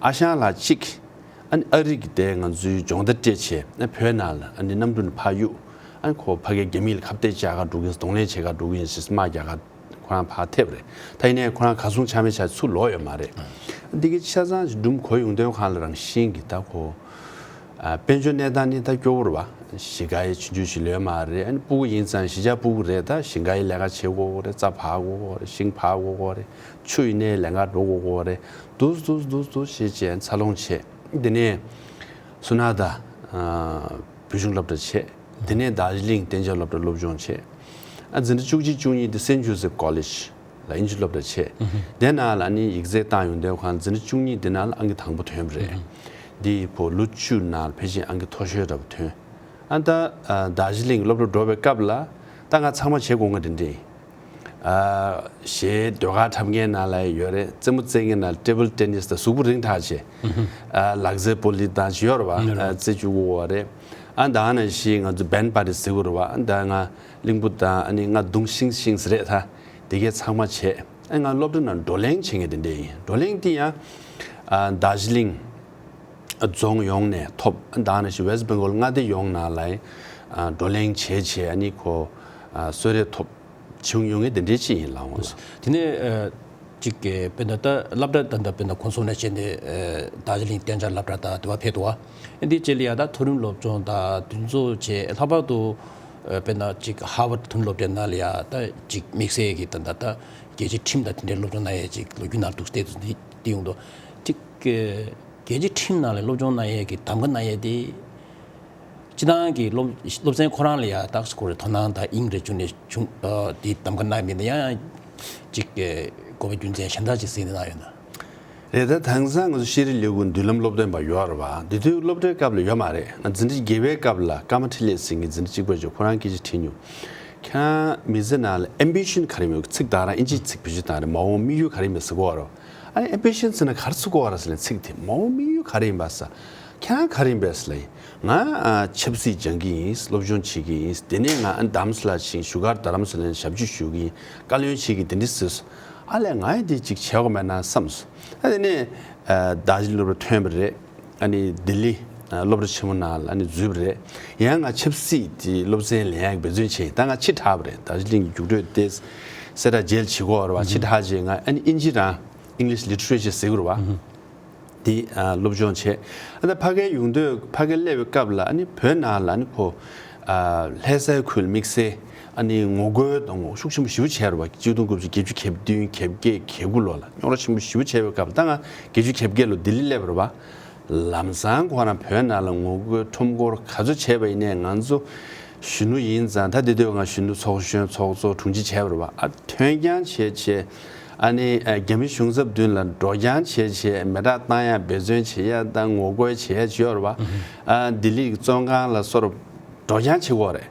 ཨ་ཞང་ལགས་གཅིག་ཨ་ནི་ཨ་རི་གི་དེ་ང་ཚོའི་སྦྱོང་བརྡར་སྤྲད་བྱས། ཨ་བོད་ནང་ལ་ཨ་ནི་གནམ་གྲུ་ནས་ཕར་གཡུགས། ཨ་ནི་ཁོ་ཕ་གིར་རྒྱ་མི་ལ་ཁ་གཏད་བཅག་ག་འགྲོ་གི་ཡིན། གདོང་ལེན་བྱེད་ག་འགྲོ་གི་ཡིན་ཞེས་དམག་རྒྱག་ག་ཁོ་རང་ཕར་ཐེབས་རེད། ད་ཡིན་ནའི་ཁོ་རང་གར་སོང་ཆ་མེད་ཆ་ཚུར་ལོག་ཡོད་མ་རེད། འདི་གི་ཆ་ཚང་ཞིག་སྒྲུང་གོ་ཡོང་དུས་སྒང་ལ་རང་བཞིན་གྱིས་ད་ཁོ་ ཨ། དཔལ་འབྱོར་གནས་སྟངས་ནི་ད་སྐྱོ་བོ་རེད་བ། ཞིང་ཁ་ཡི་ཆུང་ཆུང་ཞིག་ལོས་མ་རེད། ཨ་ནི་སྤུ་གུ་ཡིན་ཙང་གཞིས་ཆགས་སྤུ་གུ་རེད། ད་ཞིང་ཁ་ཡི་ལས་ཀ་བྱེད་དགོས་རེད། རྩྭ་ཕར་དགོས་རེད། ཤིང་ཕར་དགོས་རེད། ཆུ་ཡིན་ནའི་ལེན་ག་འགྲོ་དགོས་རེད། འདུག་འདུག་འདུག་འདུག་བྱས་བྱས་འཚར་ལོངས་བྱས། དེ་ནས་སུ་ནཱ་ད། ཨ། བོད་གཞུང་སློབ་གྲྭ་བྱས། དེ་ནས་རྡོ་རྗེ་གླིང་གཏན་འཇགས་སློབ་གྲྭ་སློབ་སྦྱོང་བྱས། ཨ། འཛིན་གྲྭ་བཅུ་གཅིག་བཅུ་གཉིས་དེ་སེན་ཇོ་སེབ་ཀོ་ལེཇ་ལ་དབྱིན་ཇི་སློབ་གྲྭ་བྱས། དེ་ནང་ལ་ཨ་ནི་ཡིག་ཚད་བཏང་ཡོང་དུས་ཁོང་འཛིན་གྲྭ་བཅུ་གཉིས་དེ་ནང་ལ་ཨང་ཀི་དང་པོ་ཐོན་པ་རེད། འདི་ཕོ་ལོ་བཅུ་ནང་ལ་ཕལ་ཆེར་ཨང་ཀི་མཐོ་ཤོས་འདྲ་པོ་ཐོན། ཨ། ད། ཨ། རྡོ་རྗེ་གླིང་སློབ་གྲྭ་འགྲོ་བའི་སྐབས་ལ་ད་ང་ཚང་མ་བྱེད་དགོས་ང་དེ་འདྲ་ཡིན། ཨ། གཞས་ཟློས་གར་འཁྲབ་མཁན་ནང་ལ་ཡོད་རེད། རྩེད་མོ་རྩེ་མཁན་ནང་ལ་ཊེ་བལ་ཊེ་ནིས་དང་གཟུགས་པོ་རིང་དྲགས་བྱས། ཨ། ལག་རྩེད་སྤོ་ལོ་དང་ཅིག་ཡོད་རེད་བ། ཨ། རྩེ་བཅུག་གི་ཡོད་རེད། ཨ། ད་ནང་བཞིན་ང་ཚོ་བེན་ཌི་པར་ཊི་ཟེར་གི་རེད་བ། ཨ། ད་ང་གླིང་བུ་དང་ཨ་ནི་ང་མདུང་ཤིང་ཤིང་ཟེར་རེད། ད་དེ་གས་ཚང་མ་བྱས། ཨ། ང་སློབ་གྲྭ་ནང་བགྲོ་གླེང་བྱེད་མཁན་དེ་འདྲ་ཡིན། བགྲོ་གླེང་དེ་ཡང་། ཨ། རྡོ་རྗེ་གླིང་རྫོང་ཡོངས་ནས་ཐོབ། ཨ། ད་ནང་བཞིན་ཝེ་སི་ཊི་བེང་གོལ་མངའ་སྡེ་ཡོངས་ནང་ལ་ཡང་། ཨ། བགྲོ་གླེང་བྱས་བྱས་ཨ་ནི་ཁོ། ཨ། གསོལ་རས་ཐོབ། བྱུང་ཡོང་ངེས་དེ་འདྲའི་ཅིག་ཡིན་ལགས་འོང་ལགས། དེ་ནས། ཨ། ཅིག་གི་དཔེར་ན་ད་སློབ་གྲྭ་ད་ལྟ་དཔེར་ན་གོང་སོང་ནས་བྱས་ནས། ཨ། རྡོ་རྗེ་གླིང་གཏན་འཇགས་སློབ་གྲྭ་དང་དེ་བ་ཕེབས་འདུག་བ། ཨ། འདི་བཅས་ལ་ཡ་ད་མཐོ་རིམ་སློབ་སྦྱོང་དང་དེ་ཚོ་བྱས། ལྷག་པར་དུ། ཨ། དཔེར་ན་ཅིག་ཧར་ཝརཌ་མཐོ་རིམ་སློབ་གྲྭའི་ནང་ལ་ཡ་ད་ཅིག་དམིགས་བསལ་གྱི་ད་ད་ད་རྒྱལ་སྤྱིའི་ཁྲིམས་དང་དེ་འདྲའི་སློབ་སྦྱོང་གནང་ཡས་ཅིག་ལོ་རྒྱུས་ནང་འདུག་སྟེ་དེ་དེ་ཡོང་དུས་ཅིག་གི་རྒྱལ་སྤྱིའི་ཁྲིམས་ནང་ལ་སློབ་སྦྱོང་གནང་ཡས་ཀྱི་གདམ་ག་གནང་ཡས་དེ། སྤྱི་བཏང་གི་སློབ་སློབ་ཚན་ཁོ་རང་ལ་ཡ་ཏག་ཏག་ཁོ་རེ་དོ་སྣང་དང་དབྱིངས་རེ་བཅུག་ནས་བྱུང་། ཨ། དེ་གདམ་ག་གནང་མིན་ན་ཡང་ཅིག་གི་དགོས་པ་རྒྱུ་མཚན་གཞན་དག་ཅིག་གཟིགས་ནས་གནང་ཡོད་ན། རེད། ད་དེང་སང་ང་ཚོ་ཤེས་རིག་ལས་ཁུངས་མདུན་ལམ་སློབ་སྟོན་པ་ཡོད་རེད་བ། དེ་དུས་སློབ་གྲྭའི་སྐབས་ལ་ཡོད་མ་རེད། ང་འཛིན་གྲྭ་བརྒྱད་པའི་སྐབས་ལ་ཀརྨ་འཕྲིན་ལས་ཟེར་མཁན་འཛིན་གྲྭ་གཅིག་པ་ཅིག་ཁོ་རང་སྐད་ཆ་དྲིས་མྱོང་། ཁྱེད་རང་མི་ཚེ་ནང་ལ་ཨེམ་བི་ཤན་ག་རེ་ཡོད། ཚིག་དེ་རང་ཨིན་ཇིའི་ཚིག་བེད་སྤྱོད་བཏང་རེད། མ་འོངས་དམིགས་ཡུལ་ག་རེ་ཡིན་པ་ཟེར་གོ་རེད། ཨ་ནི་ཨེམ་བི་ཤན་ཟེར་ན་ག་རེ་ཟེར་གོ་རེད་ཟེར་ལན། ཚིག་དེ་མ་འོངས་དམིགས་ཡུལ་ག་རེ་ཡིན་པ་ཟེར། ཁྱེད་རང་ག་རེ་ཡིན་པས་ཟེར་ལན། ང་། ཨ། ཆབ་སྲིད་སྦྱང་གི་ཡིན། སློབ་སྦྱོང་བྱེད་ཀྱི་ཡིན། དེ་ནས་ང་རྡ་རམ་ས་ལ་ཕྱིན། བཞུགས་སྒར་རྡ་རམ་ས་ལ་ནས་ཞབས་ཕྱི་ཞུ་གི་ཡིན། བཀའ་བློན་བྱེད་ཀྱི་དེ་འདྲ་ཟེར་སོང་། ཨ་ལས་ང་ཡི་འདི་ཅིག་བྱེད་དགོས་མེད་ན་བསམ་སོང་། ཨ། དེ་ནས། ཨ། རྡོ་རྗེ་སློབ་གྲྭ་ཐོན་པ་རེད། ཨ་ནི་ལྡི་ལི། ཨ། སློབ་གྲྭ་ཆེན་མོ་ནང་ལ་ཨ་ནི་འཛུལ་བ་རེད། ཡང་ང་ཆབ་སྲིད་ཀྱི་སློབ་ཚན་ལེན་ཡག་འབད་བརྩོན་བྱས། ད་ང་ཕྱི་དྲགས་པ་རེད། རྡོ་རྗེ་གླིང་གི་རྒྱུགས་སྤྲོད་དེ་གསལ་བསྒྲགས་རྗེས་ལ་བྱེད་དགོས་རེད་བ། ཕྱི་དྲགས་རྗེས་ང་ཨ་ནི་དབྱིན་ཇི་རང་། English literature ཟེར་གི་རེད་བ། དེ། ཨ། སློབ་སྦྱོང་བྱས། ཨ། ད་ཕ་གིར་ཡོང་དུས་ཕ་གིར་སླེབས་པའི་སྐབས་ལ་ཨ་ནི་བོད་ནང་ལ་ཨ་ནི་ཁོ། ཨ། ལྷ་སའི་ཁུལ་དམིགས་བསལ་ཨ་ནི་ངོ་རྒོལ་དང་ངོ་ཤུགས་ཆེན་པོ་ཞེ་པོ་བྱས་རེད་བ། གཅིག་སྟོང་དགུ་བརྒྱ་བརྒྱད་ཅུ་གྱ་བདུན། གྱ་བརྒྱད། གྱ་དགུ་ལོ་ལ་རྙོག་དྲ་ཆེན་པོ་ཞེ་པོ་བྱས་པའི་སྐབས། ད་ང་བརྒྱད་ཅུ་གྱ་བརྒྱད་ལོ་ལྡི་ལི་སླེབས་པ་རེད་བ། ལམ་སང་ཁོ་རང་བོད་ནང་ལ་ངོ་རྒོལ་ཁྲོམ་སྐོར་ག་ཚོད་བྱས་པ་ཡིན་ནའི་ང་ཚོ་གཞོན་ནུ་ཡིན་ཙང་། ད་དེ་དུས་ང་གཞོན་ནུ་ཚོགས་གཞོན་ཚོགས་གཙོ་དྲུང་ཆེ་བྱས་པ་རེད་བ། ཨ། ཐོན་རྐྱང་བྱས་བྱས། ཨ་ནི། ཨ། རྒྱ་མི་གཞུང་ཚབ་མདུན་ལ་འགྲོ་རྐྱང་བྱས་བྱས། མེ་སྟག་བཏང་ཡག་འབད་བརྩོན་བྱེད་ཡག་དང་ངོ་རྒོལ་བྱེད་ཡག་ཅིག་ཡོད་རེད་བ། ཨ། ལྡི་ལི་གི་བཙོན་ཁང་ལ་སོགས་འགྲོ་རྐྱང་བྱེད་དགོས་རེད།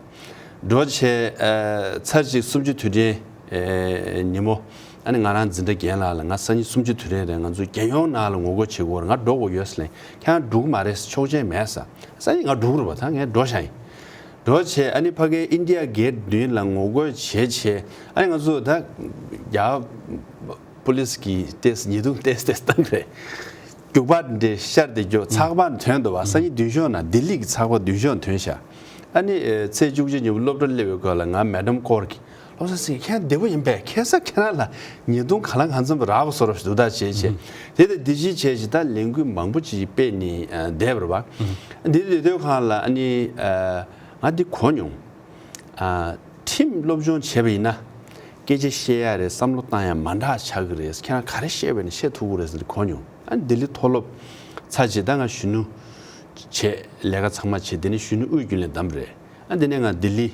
འགྲོ་བྱས། ཨ། ཚར་གཅིག་གསུམ་བཅུ་དུས་དྲན། ཨེ། ཉིན་མོ། ཨ་ནི་ང་རང་འཛིན་གྲྭ་རྒན་ལགས་ལ་ང་སང་ཉིན་གསུམ་བཅུ་དུས་དྲན་རེད། ང་ཚོ་རྒྱལ་ཡོངས་ནང་ལ་ངོ་རྒོལ་བྱེད་དགོས་རེད། ང་འགྲོ་དགོས་ཡོད་ཟེར་ལན། ཁྱེད་རང་འགྲོ་གི་མ་རེད་ཟེར། ཆོག་མཆན་མེད་ཟེར། སང་ཉིན་ང་འགྲོ་གི་རེད་བ། ད་ངས་འགྲོ་བཞག་ཡིན། འགྲོ་བྱས་ཨ་ནི་ཕ་གིའི་ཨིན་ཌི་ཡ་གེ་ཊི་མདུན་ལ་ངོ་རྒོལ་བྱས་བྱས། ཨ་ནི་ང་ཚོ་ད་རྒྱ་པུ་ལིས་ཀྱིས་ཏོག་ཙམ་ཉེས་རྡུང་ཏོག་ཙམ་ཏོག་ཙམ་བཏང་རེད། རྒྱུག་པ་འདྲ་ཤར་ཏེ་འགྲོ། ཚགས་པར་ཐོན་འདུག་བ། སང་ཉིན་མདུན་ཤོག་ནང་ལྡི་ལི་གི་ཚགས་པར་མདུན་ཤོག་ཐོན་ཤག་ཨ་ནི། ཨེ། ཚེས་བཅུ་གཅིག་ཉིན་མོ་སློབ་གྲྭ་སླེབས་པའི་སྐོར་ལ་ང་མེ་ཌམ་སྐོར་གྱིས། བློ་བཟང་སེང་གེ་ཁྱེད་བདེ་པོ་ཡིན་པས། ཁ་སང་ཁྱེད་རང་ལ་ཉེས་རྡུང་ག་ལ་གང་འཚམ་རག་པ་བཟོ་འདྲ་ཞིག་འདུག་ད་བྱས་བྱས། དེ་ལྟ་འདི་ཅིག་བྱས་ཅིག་ད་ལས་འགུལ་མང་པོ་ཅིག་སྤེལ་ནས། ཨ། བསྡད་པ་རེད་བ། འདི་སྡོད་སྡོད་ཁང་ལ་ཨ་ནི། ཨ། ང་འདི་གོ་མྱོང་། ཨ། ཁྲིམས་སློབ་སྦྱོང་བྱས་པ་ཡིན་ན། སྐད་ཆ་བཤད་ཡ་རེད། བསམ་བློ་བཏང་ཡ་མ་འདྲ་ཆགས་ཀྱི་རེད། ཁྱེད་རང་ག་རེ་བཤད་པ་ཡིན་ན་བཤད་ཐུབ་ཀྱི་རེད་ཟེར་ནས་གོ་མྱོང་། ཨ། ལྡི་ལི་མཐོ་སློབ་ཚར་རྗེས་ད་ང་གཞོན་ནུ་བྱས། ལས་ཀ་ཚང་མ་བྱས། དེ་ནས་གཞོན་ནུ་དབུས་རྒྱུན་ལས་བདམས་པ་རེད། ཨ། དེ་ནས་ང་ལྡི་ལི་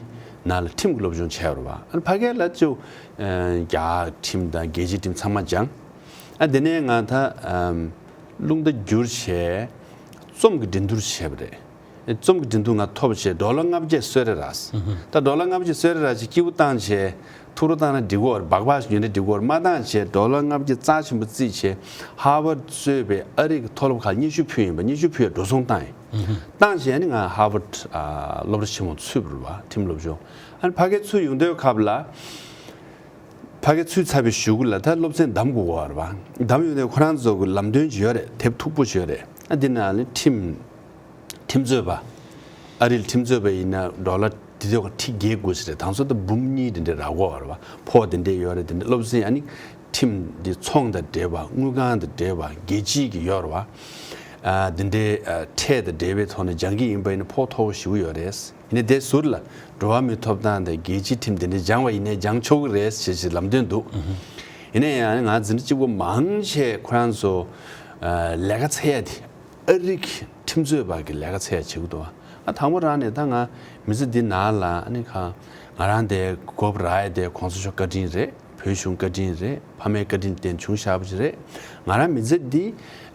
ནང་ལ་ཁྲིམས་ཀྱི་སློབ་སྦྱོང་བྱས་པ་རེད་བ། ཨ། ཕ་གི་ལ་ཅིག་ཨ། རྒྱ་ཁྲིམས་དང་རྒྱལ་སྤྱིའི་ཁྲིམས་ཚང་མ་སྦྱངས། ཨ། དེ་ནས་ང་ད། ཨམ། རླུང་རྟ་བསྒྱུར་བྱས་རྩོམ་གྱི་འགྲན་བསྡུར་བྱས་པ་རེད། རྩོམ་གྱི་འགྲན་བསྡུར་ང་ཐོབ་བྱས་ཌོ་ལར་ལྔ་བརྒྱ་གསོལ་རས་རག་སོང་། ད་ཌོ་ལར་ལྔ་བརྒྱ་གསོལ་རས་རག་བྱས་སྐྱིད་པོ་བཏང་བྱས། ཐུགས་རོ་བཏང་ན་འགྲིག་གི་ཡོད་རེད། སྦག་སྦག་ཞིག་ཉོས་ན་འགྲིག་གི་ཡོད་རེད། མ་བཏང་བྱས་ཌོ་ལར་ལྔ་བརྒྱ་རྩ་ཆེན་པོ་བརྩིས་བྱས། ཧར་ཝརཌ་གཙོས་པའི་ཨ་རི་གི་མཐོ་སློབ་ཁག་སྙན་ཞུ་ཕུལ་ཡིན་པ། སྙན་ཞུ་ཕུལ་ཡ་འགྲོ་སོང་བཏང་ཡིན། བཏང་བྱས་ནི་ང་ཧར་ཝརཌ། ཨ། སློབ་གྲྭ་ཆེན་མོ་ཚུད་པ་རེད་བ། ཁྲིམས་སློབ་སྦྱོང་། ཨ་ནི་ཕ་གི་ཚུར་ཡོང་དུས་སྐབས་ལ། ཕ་གི་ཚུད་ཚར་བའི་གཞུག་ལ་ད་སློབ་ཚན་འདེམས་དགོས་ཀྱི་ཡོད་རེད་བ། འདེམས་ཡོང་དུས་ཁོ་རང་ཚོ་གི་ལམ་སྟོན་ཅིག་ཡོད་རེད། དེབ་མཐུག་པོ་ཅིག་ཡོད་རེད། ཨ། འདི་ནང་ལ་ཁྲིམས། ཁྲིམས་རྩོད་པ། ཨ་རིའི་ཁྲིམས་རྩོད་པ་ཡིན་ན་ཌོ་ལར་དེ་དུས་ཁྲི་བརྒྱད་དགོས་ས་རེད། ད་ཚོ་ད་འབུམ་གཉིས་དེ་འདྲ་རག་གི་ཡོད་རེད་བ། ཕོགས་དེ་འདྲ་ཡོད་རེད། དེ་འདྲ་སློབ་ཚན། ཨ་ནི་ཁྲིམས་འདི་ཚོང་དང་འབྲེལ་བ། དངུལ་ཁང་དང་འབྲེལ་བ། རྒྱལ་སྤྱིའི་གི་ཡོད་རེད་བ། ཨ་འདི་འདྲའི་ཨ་ཁྲལ་དང་འབྲེལ་བའི་ཐོག་ནས་སྦྱང་གི་ཡིན་པ་ཡིན་ན་ཕོགས་མཐོ་པོ་ཞེ་པོ་ཡོད་རེད། ཡིན་ནའི་དེ་ཟུར་ལ་འགྲོ་བ་མིའི་ཐོབ་ཐང་དང་རྒྱལ་སྤྱིའི་ཁྲིམས་དེ་འདྲ་སྦྱང་བ་ཡིན་ནའི་སྦྱང་ཆོག་གི་རེད་ཞེས་ཞེས་ལམ་སྟོན་འདུག་ཡིན་ནའི་ཡང་ང་འཛིན་གྲྭ་གཅིག་པ་མང་ཆེ་ཁོ་རང་ཚོ་ཨ་ལས་ཀ་འཚོལ་ཡ་དེ་ཨ་རི་གི་ཁྲིམས་རྩོད་པ་གི་ལས་ཀ་འཚོལ་ཡ་བྱེད་ཀྱི་འདུག་ཨ་དང་པོ་རང་ནས་ད་ང་མི་ཚེ་འདི་ནང་ལ་ཨ་ནི་ཁ་ང་རང་དེ་དགོས་པ་རག་ཡ་དེ་གོང་ས་མཆོག་བཀའ་དྲིན་རེད། བོད་གཞུང་བཀའ་དྲིན་རེད། ཕ་མའི་བཀའ་དྲིན་བརྟེན་བྱུང་བཞག་པ་ཅིག་རེད། ང་རང་མི་ཚེ་འདི་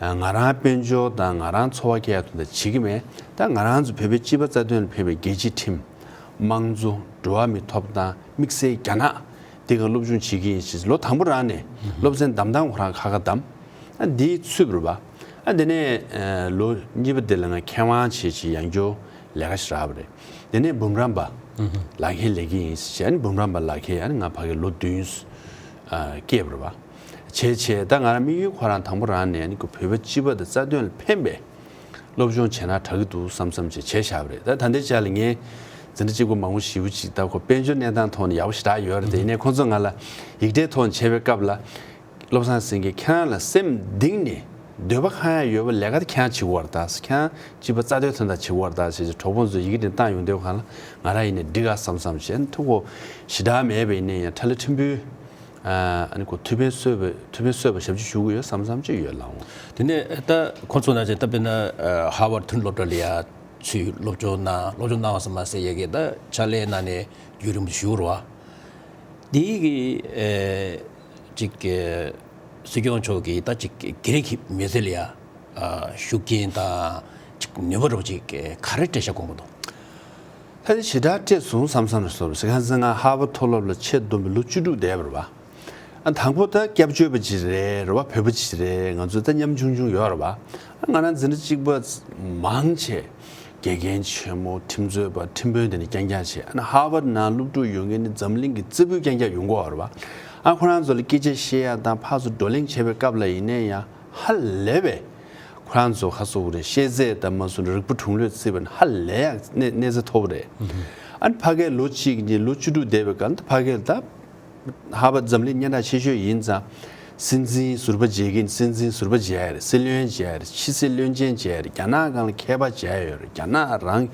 ང་རང་དཔལ་འབྱོར་དང་ང་རང་འཚོ་བ་སྐྱེལ་ཡ་དོན་དག་བྱེད་ཀྱི་མེད། ད་ང་རང་ཚོ་བོད་པའི་སྤྱི་པ་རྩ་དོན་ལ་ཕེབས་པའི་རྒྱལ་སྤྱིའི་ཁྲིམས། དམངས་གཙོ། འགྲོ་བ་མིའི་ཐོབ་ཐང་། དམིགས་བསལ་རྒྱ་ནག་འདི་ག་སློབ་སྦྱོང་བྱེད་ཀྱི་ཡིན་ཞེས་ལོ་དང་པོ་རང་ནས་སློབ་ཚན་བདམས་སྟངས་ཁོ་རང་ཁ་ཁ་བདམས། ཨ་འདིའི་ཚུད་པ་རེད་པ། ཨ་དེ་ནས་ལོ་གཉིས་པ་དེ་ལ་ང་མཁས་དབང་བྱས་བྱས་ཡང་བསྐྱར་ལས་ཀ་ཞིག་རག་པ་རེད། དེ་ནས་འབུམ་རམས་པ་ལག་ཁྱེར་ལེན་གྱི་ཡིན་ཞེས་ཨ་ནི་འབུམ་རམས་པ་ལག་ཁྱེར་ཨ་ནི་ང་ཕ་གིར་ལོ་བདུན་བསྐྱལ་པ་རེད་པ། བྱས་བྱས་ད་ང་རང་དམིགས་ཡུལ་ཁོ་རང་དང་པོ་རང་ནས་ཨ་ནི་ཁོ་བོད་པ་སྤྱི་པ་དང་རྩ་དོན་ལ་ཕན་པའི་སློབ་སྦྱོང་བྱས་ན་དྲག་གི་འདུག་བསམ་བསམ་བྱས་བྱས་བཞག་པ་རེད། ད་ད་ལྟའི་ཆ་ལ་ངས་འཛིན་གྲྭ་གཅིག་པ་མང་པོ་ཞེ་པོ་ཅིག་ད་ཁོ་དཔལ་འབྱོར་གནས་སྟངས་ཐོག་ནས་ཡག་པོ་ཞེ་དྲག་ཡོད་རེད་དེ། ཡིན་ནའི་ཁོང་ཚོ་ང་ལ་ཡིག་ཕྲེང་ཐོག་ནས་བྱས་པའི་སྐབས་ལ། བློ་བཟང་སེང་གེ་ཁྱེད་རང་ལ་སེམས་གཏིང་ནས་འདོད་པ་གང་ཡང་ཡོད་པ་ལས་ཀ་དེ་ཁྱེད་རང་བྱེད་དགོས་པ་རེད་ད། ཁྱེད་རང་སྤྱི་པ་རྩ་དོན་དོན་དག་བྱེད་དགོས་པ་རེད་ད་ཞེས་གྲོགས་པོ་ཚོས་ཡི་གེ་དེ་བཏང་ཡོང་དུས་སྒང་ལ་ང་རང་ཡིན་ནའི་འགྲིག་ག་བསམ་བསམ་བྱས། ཐུགས་ཁོ་ཞེ་དྲག་མེད་པ་ཡིན་ནའི་ཡང་ཁྲ་ལ་ཕྲན་བུ་ཨ་ནི་ཁོ་ཐུགས་ཕན་གསོས་པ་ཐུགས་ཕན་གསོས་པ་ཞབས་ཕྱི་ཞུ་གི་ཡོད་བསམ་བསམ་ཅིག་ཡོད་ལགས་འོང་། དེ་ནས་ད་ཁོང་ཚོ་ནང་བཞིན་ད་དཔེར་ན་ཧར་ཝར་མཐུན་སློབ་གྲྭ་ལ་ཡ་ཚུར་སློབ་སྦྱོང་གནང་སློབ་སྦྱོང་གནང་བ་ཙམ་མ་ཟད་ཡ་གི་ད་ཕྱག་ལས་གནང་ནས་རྒྱུན་རིང་པོ་ཞུ་རུ་བ། དེ་གི་ཨེ་ཅིག་ཨེ་སྲིད་སྐྱོང་མཆོག་གིས་ད་ཅིག་སྒེར་གྱི་མི་ཚེ་ལ་ཡ་ཨ་ཤུགས་རྐྱེན་དང་ཅིག་ནུས་པ་རོབ་ཅིག་ག་རེ་སྤྲད་ཤག་དགོངས་པ་འདུག་ད་ནི་ཞེ་དྲག་སྤྲད་སོང་བསམ་བསམ་རེད་སོ་རེད། ཟེར་གང་ཟེར་ང་ཧར་ཝར་མཐོ་སློབ་ལ་ཆེད་བསྡོམས་པའི་ལོ་བཅུ་དྲུག་བསྡད་པ་རེད་པ། ཨ་དང་པོ་ད་སྐྱབས་བཅོལ་བ་ཅིག་རེད་རེད་པ། བོད་པ་ཅིག་རེད། ང་ཚོ་ད་ཉམ་ཆུང་ཆུང་ཡོད་རེད་པ། ཨ་ང་རང་འཛིན་གྲྭ་གཅིག་པ་མང་ཆེ་དགེ་རྒན་ཆེན་མོ་ཁྲིམས་རྩོད་པ་ཁྲིམས་དཔོན་དེ་འདྲ་རྐྱང་རྐྱང་བྱས། ཨ་ནི་ཧར་ཝར་ནང་སློབ་ཕྲུག་ཡོང་མཁན་ནི་འཛམ་གླིང་གི་རྩེ་ཕུད་རྐྱང་རྐྱང་ཡོང་གི་ཡོད་རེད་པ། ཨ་ཁོ་རང་ཚོ་ལ་སྐད་ཆ་བཤད་ཡ་དང་ཕར་ཚུར་བགྲོ་གླེང་བྱེད་པའི་སྐབས་ལ་ཡིན་ནའི་ཡང་ཧ་ལས་པའི་ཁོ་རང་ཚོ་ཁ་གསོ་གི་རེད། ཤེས་ཚད་དང་མ་སོང་རིག་པ་གྲུང་ལོས་བརྩིས་པ་ནི་ཧ་ལས་ཡག་གནས་གནས་ཚད་མཐོ་པོ་རེད། ཨ་ནི་ཕ་གིར་ལོ་གཅིག་གཉིས་ལོ་བཅུ་དྲུག་བསྡད་པའི་སྐབས་ལ་ཕ་གིར་ད་ཧར་ཝར་འཛམ་གླིང་སྙན་གྲགས་ཆེ་ཤོས་ཡིན་ཙང་། སྲིད་འཛིན་ཟུར་པ་མཇལ་གྱིན་སྲིད་འཛིན་ཟུར་པ་མཇལ་ཡ་རེད། སྲིད་བློན་མཇལ་ཡ་རེད། ཕྱི་སྲིད་བློན་ཆེན་མཇལ་ཡ་རེད། རྒྱ་ནག་སྒང་ལ་མཁས་པ་མཇལ་ཡ་ཡོད་རེད། རྒྱ་ནག་རང་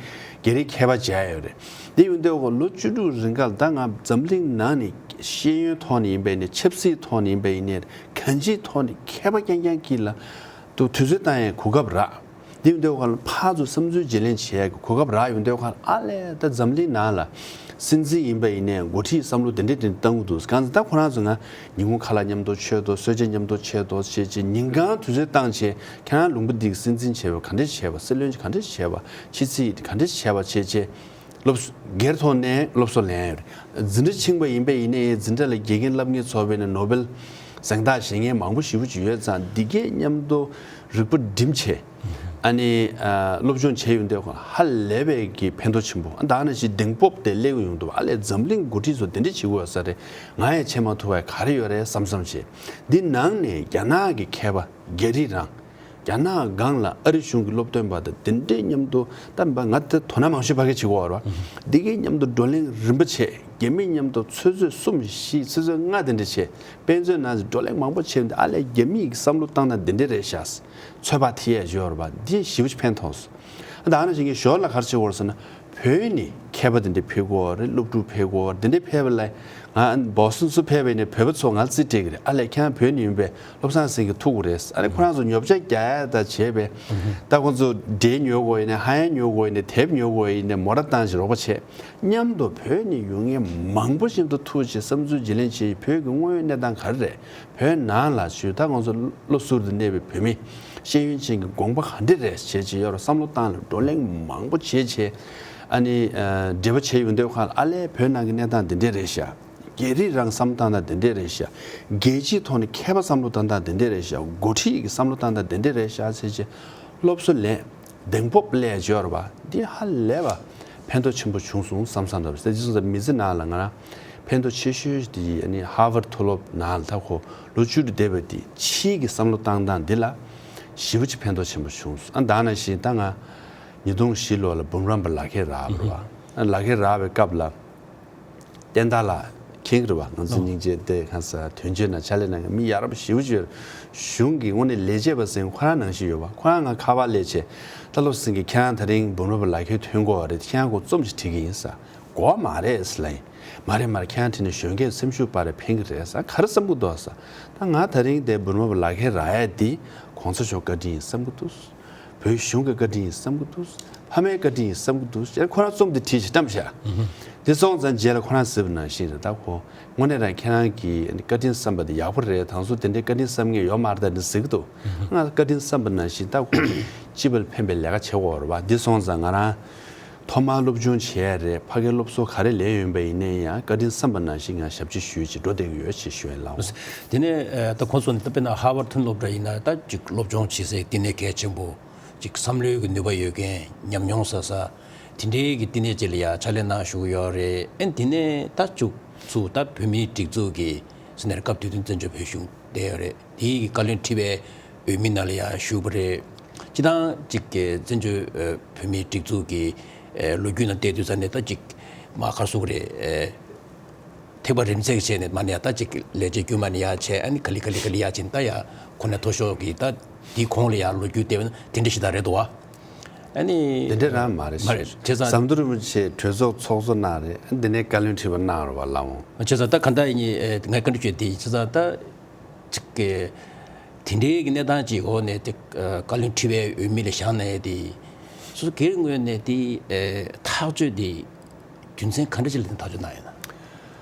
སྒེར་རི་མཁས་པ་མཇལ་ཡ་ཡོད་རེད། དེ་ཡིན་དུས་ཁོ་ལོ་བཅུ་དྲུག་རིང་ག་ལ་ད་ང་འཛམ་གླིང་ནང་ནས་ཤེས་ཡོན་ཐོག་ནས་ཡིན་པ་ཡིན་ནའི་ཆབ་སྲིད་ཐོག་ནས་ཡིན་པ་ཡིན་ནའི་གང་ཅིའི་ཐོག་ནས་མཁས་པ་རྐྱང་རྐྱང་གིས་ལ་དུ་དུས་ཚོད་བཏང་ཡའི་གོ་སྐབས་རག་དེ་ཡིན་དུས་ཁོ་ལ་ཕར་ཚུར་བསམ་ཚུལ་བརྗེ་ལེན་བྱེད་ཡ་གི་གོ་སྐབས་རག་ཡོང་དུས་ཁོ་ལ་ཨ་ལས་ད་འཛམ་གླིང་ནང་ལ་སྲིད་འཛིན་ཡིན་པ་ཡིན་ནའི་འགོ་ཁྲིད་བསམ་བློ་དེ་འདྲས་དེ་འདྲས་བཏང་གི་འདུག་གང་ཟེར་ད་ཁོ་རང་ཚོ་ང་ཉིན་གུང་ཁ་ལག་མཉམ་དུ་མཆོད་དོ། གསོལ་ཇ་མཉམ་དུ་མཆོད་དོ་བྱས་བྱས་ཉིན་གང་དུས་ཚོད་བཏང་བྱས་ཁྱེད་རང་ལུང་པ་འདི་གི་སྲིད་འཛིན་བྱས་པ་ག་འདྲས་བྱས་པ། སྲིད་བློན་གྱི་ག་འདྲས་བྱས་པ། ཕྱི་སྲིད་ག་འདྲས་བྱས་པ་བྱས་བྱས། སློབ་སྒེར་ཐོག་ནས་སློབ་གསོ་ལེན་ཡོད་རེད། འཛིན་གྲྭ་ཆུང་བ་ཡིན་པ་ཡིན་ནའི་འཛིན་གྲྭ་ལ་དགེ་རྒན་བསླབ་མཁན་ཚོགས་པའི་ནང་ནོ་བེལ་གཟེངས་རྟགས་བཞེས་མཁན་མང་པོ་ཞེ་པོ་ཅིག་ཡོད་ཙང་འདི་གས་མཉམ་དུ་རིག་པ་སྒྲིམ་བྱས་ཨ་ནི་ཨ་སློབ་སྦྱོང་བྱས་ཡོང་དུས་ཧ་ལས་པའི་གི་ཕན་ཐོགས་ཆེན་པོ། ཨ་ད་ནང་བཞིན་གདེང་སྤོབས་དེ་སླེབས་ཡོང་དུས་ཨ་ལས་འཛམ་གླིང་འགོ་ཁྲིད་ཚོ་དེ་འདྲས་བྱེད་དགོས་ས་རེད། ང་ཡང་བྱེད་མ་ཐུབ་པ་ག་རེ་ཡོད་རེད་བསམ་བསམ་བྱས། འདི་ནང་ནས་རྒྱ་ནག་གི་མཁས་པ་རྒྱ་རིགས་རང་རྒྱ་ནག་སྒང་ལ་ཨ་རི་གཞུང་གི་སློབ་སྟོན་པ་དང་དེ་འདྲའི་མཉམ་དུ་ད་ང་དེ་དོ་སྣང་མང་ཤོས་ཕ་གི་བྱེད་དགོས་པ་རེད་བ། འདི་གའི་མཉམ་དུ་བགྲོ་གླེང་རིམ་པ་བྱས། རྒྱ་མི་མཉམ་དུ་ཆུ་ཚོད་གསུམ་བཞི་ཆུ་ཚོད་ལྔ་དེ་འདྲ་བྱས། དཔེ་མཚོན་ན་བགྲོ་གླེང་མང་པོ་བྱས་ཏེ་ཨ་ལས་རྒྱ་མིའི་བསམ་བློ་བཏང་སྟངས་དེ་འདྲ་རེད་ཤག་ཚོད་དཔག་ཐེ་ཡས་ཡོད་རེད་བ། འདི་ཞེ་པོ་ཅིག་ཕན་ཐོགས་སོང་། ད་ཨ་ནི་ཞིག་གི་ཞོར་ལ་ག་རེ་བྱེད་དགོས་རེད་ཟེར་ན། བོད་ནས་མཁས་པ་དེ་འདྲ་ཕེབས་ཀྱི་ཡོད་རེད། སློབ་ཕྲུག་ཕེབས་ཀྱི་ཡོད་རེད། དེ་འདྲ་ཕེབས་པ་ལ་ང་བོ་སི་ཊོན་ཚུར་ཕེབས་པ་ཡིན་ན་བོད་པ་ཚོ་ང་ལ་རྩིས་སྤྲད་ཀྱི་རེད། ཨ་ལས་ཁྱེད་རང་བོད་ནས་ཡིན་པས་བློ་བཟང་སེང་གེ་ཐུག་གི་རེད། ཨ་ནི་ཁོ་རང་ཚོ་ཉོ་ཆ་རྒྱག་ཡ་ད་བྱས་པས། ད་ཁོ་ཚོ་འབྲས་ཉོ་དགོས་ཡིན་ནའི་ཧ་ཡང་ཉོ་དགོས་ཡིན་ནའི་དེབ་ཉོ་དགོས་ཡིན་ནའི་མོ་ཊ་བཏང་བྱས་རོགས་པ་བྱས། མཉམ་དུ་བོད་ནས་ཡོང་མཁན་མང་པོ་ཞིག་ཏུ་ཐུག་བྱས་བསམ་ཚུལ་བརྗེ་ལེན་བྱས། བོད་ཀྱི་དངོས་ཡོད་གནས་སྟངས་ག་རེ་རེད། བོད་ནང་ལ་ཞུ་ད་ང་ཚོ་བློ་གཟུར་དུ་གནས་པའི་བོད་མི་ཤེས་ཡོན་ཅན་གྱི་དགོངས་པ་ག་འདྲ་རེད་བྱས་བྱས་ཡོད་རེད། བསམ་བློ་བཏང་ལ་བགྲོ་གླེང་མང་པོ་བྱས་བྱས། ཨ་ནི་ཨ་འབྲེལ་བ་བྱས་ཡོང་དུས་ཁ་ལ་ཨ་ལས་བོད་ནང་གི་གནས་སྟངས་འདི་འདྲ་རེད་ཤག་རྒྱ་རིགས་རང་བསམ་བློ་བཏང་སྟངས་འདི་འདྲ་རེད་ཤག་རྒྱལ་སྤྱིའི་ཐོག་ནས་མཁས་པ་བསམ་བློ་བཏང་སྟངས་འདི་འདྲ་རེད་ཤག་འགོ་ཁྲིད་ཀྱི་བསམ་བློ་བཏང་སྟངས་འདི་འདྲ་རེད་ཤག་ཟེར་བྱས་སློབ་གསོ་ལེན། གདེང་སྤོབས་སླེབས་ཡ་ཅིག་ཡོད་རེད་བ། འདི་ཧ་ལས་པ་ཕན་ཐོགས་ཆེན་པོ་བྱུང་སོང་བསམ་བསམ་འདྲ་བ་ཟེར། འདི་སོང་ཙང་མི་ཚེ་ནང་ལ་ང་རང་ཕན་ཐོགས་ཆེ་ཤོས་དེ་ཨ་ནི་ཧར་ཝར་མཐོ་སློབ་ནང་ལ་ད་ཁོ་ལོ་བཅུ་དྲུག་བསྡད་པ་དེ་ཕྱིའི་གི་བསམ་བློ་བཏང་སྟངས་འདི་ལ་ཞེ་པོ་ཅིག་ཕན་ཐོགས་ཆེན་པོ་བྱུང་སོང་། ཨ་ད་ནང་བཞིན་ད་ང་ཉིས་སྟོང་བཞི་ལོ་ལ་འབུམ་རམས་པ་ལག་ཁྱེར་རག་པ་རེད་བ། ཨ་ལག་ཁྱེར་རག་པའི་སྐབས་ལ་བསྟན་དར་ལགས་ མཁྱེན་གྱི་རེད་བ། ང་ཚོ་ཨོ། སྙིང་རྗེ་དེ་གང་ས་དོན་གཅོད་ན་ཕྱག་ལས་གནང་མཁན་མི་ཡ་རབས་ཞེ་པོ་ཅིག་ཡོད་རེད། གཞུང་གི་དངོས་གནས་ལས་བྱེད་པ་ཟེར་མཁན་ཁོ་རང་ནང་བཞིན་ཡོད་བ། ཁོ་རང་ང་ཁ་པར་སླེབས་བྱས། ད་བློ་བཟང་སེང་གེ་ཁྱེད་རང་དེ་རིང་འབུམ་རམས་པ་ལག་ཁྱེར་ཐོན་གྱི་ཡོད་རེད། ཁྱེད་རང་ཁོ་རྩོམ་ཞིག་བྲིས་ཀྱི་ཡིན་ས། དགོས་མ་རེད་ཟེར་ལབ་ཡིན། མ་རེད་མ་རེད། ཁྱེད་རང་བྲིས་ནས་གཞོན་སྐྱེས་སེམས་ཤུགས་སྤར་རེ་ཕན་གྱི་རེད་ཟེར། ག་རེ་བསམ་གྱི་འདུག་ཟེར། ད་ང་དེ་རིང་དེ་འབུམ་རམས་པ་ལག་ཁྱེར་རག་ཡ་འདི་གོང་ས་མཆོག་བཀའ་དྲིན་ཡིན་བསམ་གྱི་འདུག། བོད་གཞུང་གི་བཀའ་དྲིན་ཡིན་བསམ་གྱི་འདུག། ཕ་མའི་བཀའ་དྲིན་ཡིན་བསམ་གྱི་འདུག་ཟེར། ཁོ་རང་རྩོམ་དེ་བྲིས་ཤིག་བཀྲམ་བཞག། དེ་སོང་ཙང་རྗེས་ལ་ཁོ་རང་ཟེར་བ་ནང་བཞིན་རེད། ད་ཁོ་དངོས་གནས་རང་ཁྱེད་རང་གི་བཀའ་དྲིན་བསམ་པ་དེ་ཡག་པོ་རེད། དང་སོ་དེ་འདྲའི་བཀའ་དྲིན་བསམ་མཁན་ཡོད་མ་རེད། ད་འདི་ཟེར་གྱི་འདུག། ང་བཀའ་དྲིན་བསམ་པ་ནང་བཞིན་ད་ཁོ་སྤྱི་པ་ལ་ཕན་པའི་ལས་ཀ་བྱེད་དགོས་རེད་བ། འདི་སོང་ཙང་ང་རང་ཐོག་མར་སློབ་སྦྱོང་བྱས་རེད། ཕ་གིར་སློབ་གསོ་ག་རེ་ལེན་ཡོད་པ་ཡིན་ནའི་ཡང་བཀའ་དྲིན་བསམ་པ་ནང་བཞིན་ང་ཞབས་ཕྱི་ཞུས་ཅིག་འགྲོ་བསྡད་ཀྱི་ཡོད་ཅེས་ཞུ་ཡ་ལགས། དེ་ནས་ད་ཁོང་ཚོ་ནི་ད་དཔེར་ན་ཧར་ཝར་ཐོན་སློབ་གྲྭ་ཡིན་ན་ད་ཅིག་སློབ་སྦྱོང་བྱེད་སའི་བསྟི་གནས་གལ་ཆེན་པོ། ཅིག་བསམ་བློའི་གི་ནུས་པ་ཡོད་མཁན། ཉམས་མྱོང་བསགས་ས་དེ་འདྲའི་གི་བསྟི་གནས་ཅིག་ལ་ཡ་ཕྱག་ལས་གནང་བཞུགས་ཡོད་རེད། ཨན་དེ་ནས་ད་ཅུག་ཚུགས་ད་བོད་མིའི་སྒྲིག་འཛུགས་ཀྱི་སུ་ནས་སྐབས་དེ་དུས་བཙན་བྱོལ་བོད་གཞུང་བསྡད་ཡོད་རེད། དེའི་གི་བཀའ་བློན་ཁྲི་པའི་འོས་མི་ནང་ལ་ཡ་ཞུགས་པ་རེད། སྤྱི་བཏང་ཅིག་གི་བཙན་བྱོལ་བོད་མིའི་སྒྲིག་འཛུགས་ཀྱི་ལོ་རྒྱུས་ནང་བལྟས་དུས་ཙ་ནས་ད་ཅིག་མ་ག་རེ་ཟེར་དགོས་རེད། ཐེག་པ་རིམ་བརྩེགས་བྱས་ནས་མ་ནས་ཡ་ད་ཅིག་ལས་བྱེད་དཀྱུས་མ་ནས་ཡ་བྱས། ཨ་ནི་ག་ལེ་ག་ལེ་ག་ལེ་ཡ་ཕྱིན་ད་ཡ་ཁོ་ན་མཐོ་ཤོས་ཀྱི་ད་དེའི་གོང་ལ་ཡ་ལོ་རྒྱུས་བལྟས་པ་ན་དེ་འདྲ་ཞིག་ད་རེད་འདུག་བ། ཨ་ནི་དེ་འདྲ་རང་མ་རེད། མ་རེད། བྱས་ཙང་ཟམ་གདོང་རིན་པོ་ཆེ་གྲོས་ཚོགས་ཚོགས་གཙོ་གནང་རེད། དེ་ནས་བཀའ་བློན་ཁྲི་པ་གནང་རེད་བ་ལགས་འོང་། བྱས་ཙང་ད་ག་འདྲ་ཡིན་ངས་བཀའ་འདྲི་བྱས་དེ་བྱས་ཙང་ད་ཅིག་གི་དེ་འདྲའི་གི་གནས་སྟངས་ཅིག་འོག་ནས་དེ་བཀའ་བློན་ཁྲི་པའི་འོས་མི་ལ་བཞེངས་ནས་དེ་སོ་སོ་སྒེར་ངོས་ནས་དེ་ཐག་གཅོད་དེ། རྒྱུ་མཚན་ག་འདྲ་ཅིག་ལ་བརྟེན་ཐག་གཅོད་གནང་ཡོད་ན།